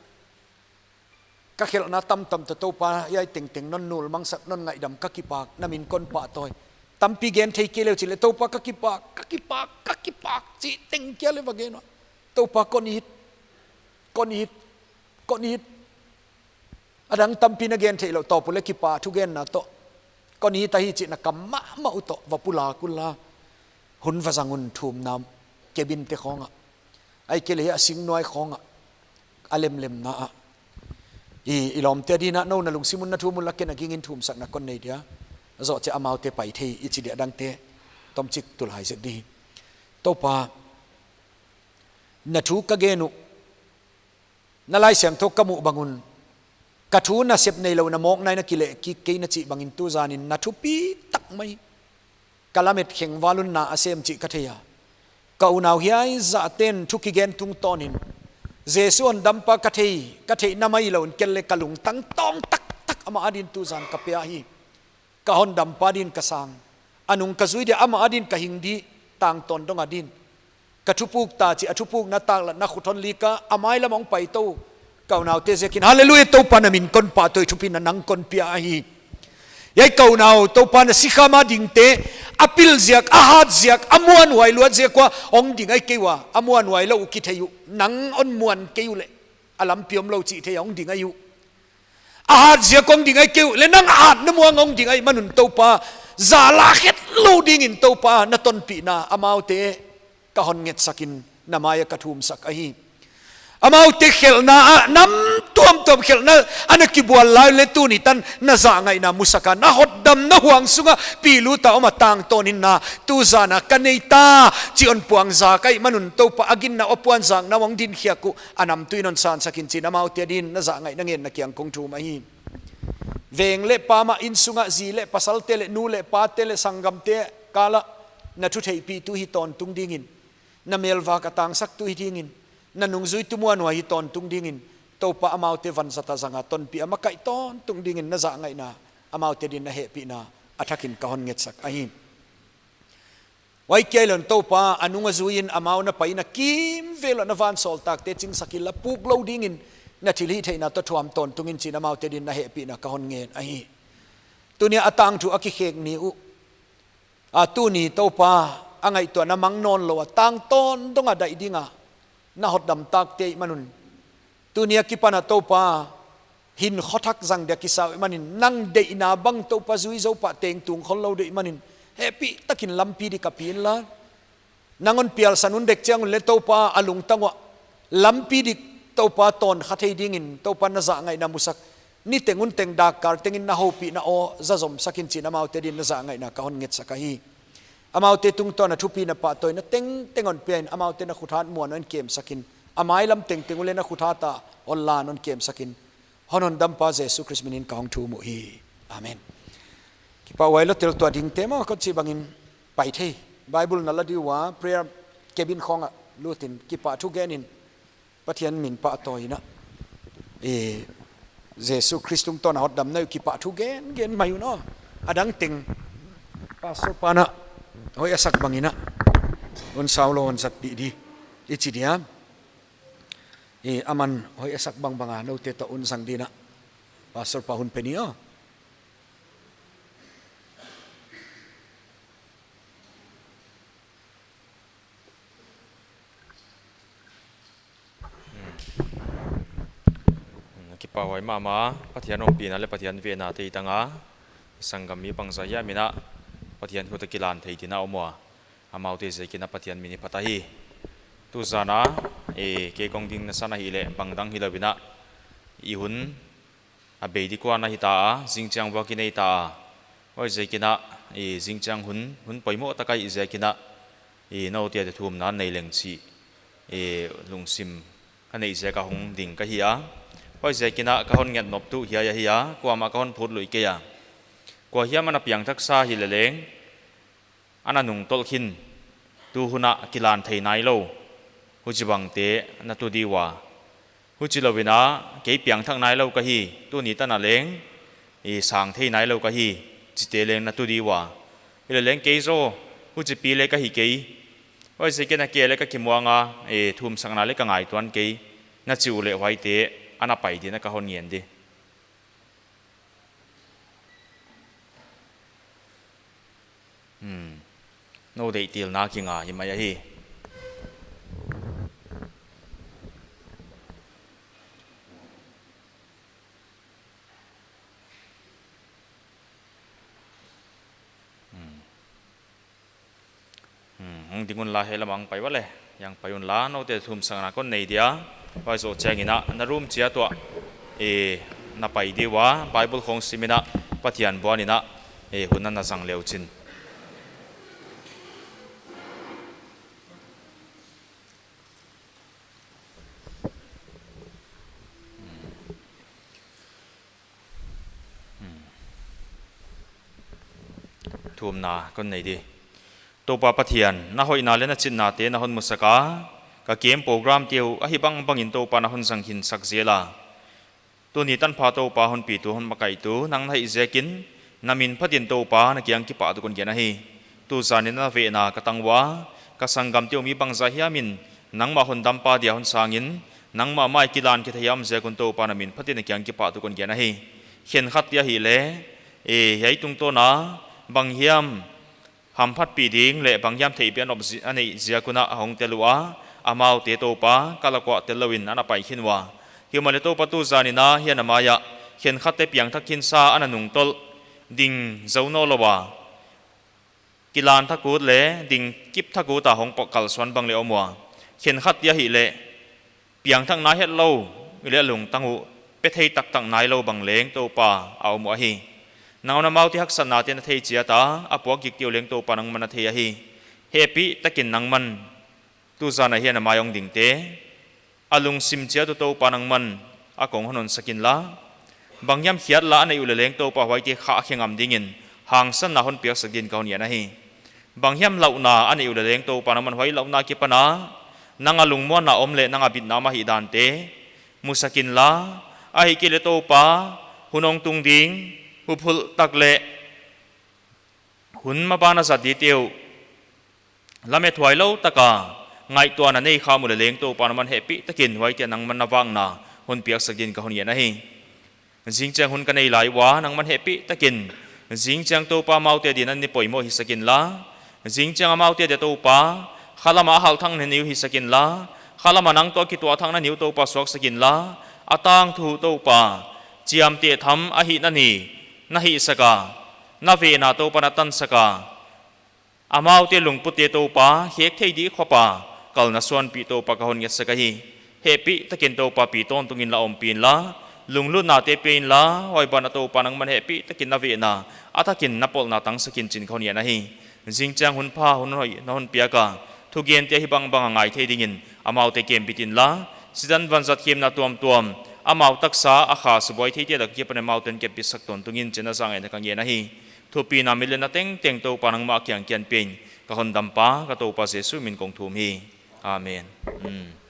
ka khelhna tamtam toh Toupa hiai tengteng non nulmangsak, non ngaihdam, ka kipak, na min kon pahtawi. Tampi gen thei kei leh uh chih leh, Toupa ka kipak, ka kipak, ka kipak, chih teng kia leh va gen ua. Toupa kon it, kon it, kon it. A dang tampi na gen theih louh, tawp uleh kipahthu genna toh, kon it ahi chihna kam mahmah uh toh va pulak un la. Hun va zang un thumna cabin te khong ah, ahihkeileh a sing nuai khong ah, a lemlemna ah. I, i lawmte din a, nou na lungsim un na thum un la, ken a ging in thumsakna kon nei dia. Zoh chia amaute pai thei i chi dia, dangte tomchik tulai zek di. Toupa, na thu ka gen uh, na Laisiangthou ka muh bang un, ka thu nasep neilou, na mawk nai na kileh kik kei na chih bangin tuzan in na thupi tak mai ka lamet kheng val un na a sem chih ka thei a. Ka unau hiai zahte'n thu kigen tungtawnin, Jesu hondampa ka thei, ka theihna mai lou in, kei leh ka lungtang tawng taktak amah adin tuzan ka pia hi. Ka hondampa din ka sang, a nung ka zui dia, amah adin ka hing di, tangtawn dong adin. Ka thupuk ta chih, a thupukna taklatna khut hon lik a, a mai lam hong pai tou. Ka unaute ziakin, Hallelujah, Toupa na min kon pahtawi, thupina nang kon pia ahi. Hiai ka unau, Toupa na sikham a dingte, a pil ziak, a hat ziak, a muanhuai luat ziak ua hong ding ahi kei ua, a muanhuai lou uh kithei uh, nang hon muan kei uleh, a lampi omlou chih thei a hong ding ahi uh. A hat ziak hong ding ahi kei uh leh, nang a hatna muang hong ding ahihman un Toupa, zala khetlou dingin Toupa, na tonpihna amaute ka hon ngetsak in, na mai ah ka thumsak ahi. Amaute khelhna ah, nam tuamtuam khelhna ana kibual lai leh tuni tan na zahngaihna musak a, na hotdamna huang sung ah pilut a om a, tangtawn in na, tuzan a ka nei ta chih hon puang zak ahihman un Toupa, a ginna uh, a puanzakna uh hong dinkhiak uh, a namtui in hon sansak in chi'n amaute adin na zahngaihna ngen na kiang kong thum ahi. Veng leh pam ah, insung ah, zi leh pasalte leh, nu leh pate leh sanggamte kal ah, na thu theihpihtu hi tawntung dingin, na melvak a tangsaktu hi dingin, na nungzuitu muanhuai hi tawntung dingin, Toupa, amaute vanzat a zang a tonpih a makaih tawntung dingin na zahngaihna, amaute adin na hehpihna a thak in ka hon ngetsak ahi. Huai kia hilou in Toupa, a nung a zui in amau na paina kimvel uah na vansawltakte chingsak in la, puk lou dingin na thilhihtheihna toh thuam tawntung in chi'n amaute adin na hehpihna ka hon ngen ahi. Tuni a tangthu a kikhek ni uh, a tuni Toupa, a ngaihtuahna mang nawnlou a, tangtawn dong a daih ding a na hotdam takte ahihman un, tuni a kipan a Toupa, hinkhua thak zang dia kisa uh ahihman in, nang deihna bang Toupa zui zou pah teng tung khollou deuh ahihman in, hehpihtak in lampi dik a pi in la. Nang hon pialsan un dek chiang un leh Toupa, a lungtang uah lampi dik Toupa tawn kha thei dingin Toupa na zahngaihna musak, Niteng unteng dakkal tengin na houpihna aw zazomsak in chi'n amaute din na zahngaihna ka hon ngetsak ahi. Amaute tungtawn a thupina pahtawina tengteng hon pia in, amaute na khut hat muan hon kemsak in, a mailam tengteng uh leh na khut hat a hon lan hon kemsak in, hon Hondampa Jesu Khrist minin ka hong thum uhi. Amen. Kipahhuai lou tel tua dingte maw, kon chih bangin pai thei. Bible na la di ua, prayer cabin khawng ah lut in kipahthu gen in, Pathian min pahtawi in a, eh, Jesu Khrist tungtawn a hotdamna uh kipahthu gen, gen mai un aw. A dang teng Pastor pa'n a hoih a sak bangin a, hon sau lou hon zatpih di i chi dia. Eh, aman hoih a sak bangbang a noute toh hon zang di'n a, Pastor pa hun pe ni aw. Hmm, kipahhuai mahmah, Pathian ompihna leh Pathian vehna tei tang a, i sanggam mi bangzah hiam in a Pathian khut a kilan thei di'n a om ua, amaute ziakin a Pathian min i phat ahi. Tuzan a, eh, kei kon ding nasan ahihleh bangdang hilou in a, i hun a bei di kuan ahi ta a, zingchiang vuak i nei ta a. Huaiziakin a, i zingchiang hun, hun poimoh tak ahih ziakin a, i noute a thumna nei leng chih, i lungsim ka neih ziak a hong ding ka hi a. Huaiziakin a ka hon nget nop tuh hiai ahi a, kuamah ka hon phut lui kei a. Kua hiam ana piangthak sa hileh leng, ana nungtolh khin, tu hun a kilan thei nailou, huchibangte na tu di ua. Huchilou in a, kei piangthak nailou ka hi, tuni tan a leng, i sang thei nailou ka hi, chihte leng na tu di ua. Hileh leng kei zaw, huchipi leh ka hi kei. Huaiziakin a kei leh ka kimuang a, i thumsakna leh ka ngaihtuah kei, na chi uleh huaite, ana pai di'n a ka hon ngen di. Hmm. Nou deihtelna kinga hi mai ahi. Hmm. Hmm, hong ding unla, hiai lam ah hong pai ua leh, hiai ah pai unla, noute thumsakna kon nei dia. Huai zoh chiangin a, na room chiat uah, eh, na pai di ua, Bible khawng sim in a, Pathian buan in a, eh, hun na na zang le uchin. Thumna kon nei di. Toupa Pathian, na hoihna leh na chitnate na hon musak a, ka kem programte uh ahi bangbangin Toupa na hon zang khin sak zel a. Tuni tanpha Toupa hon pitu hon makaitu, nang na hih ziakin, na min phatin Toupa na kiang kipahthu kon gen ahi. Tuzan in na vehna ka tang ua, ka sanggamte uh mi bangzah hiam in, nangmah hondampa dia hon sang in, nangmah mai kilan kithei a om ziak un Toupa na min phatin na kiang kipahthu kon gen ahi. Khenkhat te ahihleh, eh, hiai tungtawn a, banghiam, hamphatpih ding leh banghiam theihpih a nop zi-, a neih ziak un a hong tel ua, amaute Toupa, ka lak uah tel lou in ana pai khin ua. Himahleh Toupa tuzan in a hiai a mai ah, khenkhatte piangthak khin sa ana nungtolh, ding zou nawnlou a. Kilan thak ut leh, ding kip thak ut a hong pawh kalsuan bang leh om ua. Khenkhat te ahihleh, piangthakna hetlou, i leh lungtang uh, pe thei taktak nailou bang leng Toupa a om uh ahi. Nang un amaute haksatnate na thei chiat a, a puak gikte uh leng Toupa nangman na thei ahi. Hehpihtakin nangman, tuzan a hiai a mai ah hong dingte, a lungsim chiat uh Toupa nangman, a kong hon honsak inla. Banghiam khiatlah a neih uleh leng Toupa huaite khahkhe ngam dingin, hangsanna hon piaksak din ka hon ngen ahi. Banghiam lauhna a neih uleh leng Toupa nangman huai lauhna akipan a, nang a lungmuanna om leh nang a bitna om ahih dante, musak inla, ahihkeileh Toupa, hun hong tung ding, huphulh tak leh, hun maban a zat dite uh, lamethuailou taka, ngaihtuahna nei kham uleh leng Toupa nangman hehpihtakin huaite nangman na vakna, hon piaksak din ka hon ngen ahi. Zingchiang hun ka nei lai ua, nangman hehpihtakin, zingchiang Toupa amaute dia na ni poimoh hisak inla, zingchiang amaute dia Toupa, khalam a halthakna nei uh hisak inla, khalam a nang toh kituahthakna nei uh Toupa suaksak inla, a tangthu Toupa, chiamteh tham ahihna nei, na hihsak a, na vehna Toupa na tansak a, amaute lungputte Toupa, khek thei di khop a, kalna suanpih Toupa ka hon ngetsak ahi. Hehpihtakin Toupa pi tawntung in la ompih inla, Lunglutnate pia inla, huai ban ah Toupa nangman hehpihtakin na vehna, a thakin na polhna tangsak in chi'n ka hon ngen ahi. Zingchiang hun pha, hun hoih na hon piak a, thugente ahi bangbang a ngai thei dingin amaute kembit inla, Setan vanzat kemna tuamtuam, amau taksa a kha subuai theite lak akipan amaute'n kepbitsak tawntung in chi'n na zahngaihnat ka ngen ahi. Thupina, milenna tengteng Toupa nangmah kiang kian pia in, ka hondampa, ka Toupa Jesu min kong thum hi. Amen. Hmm.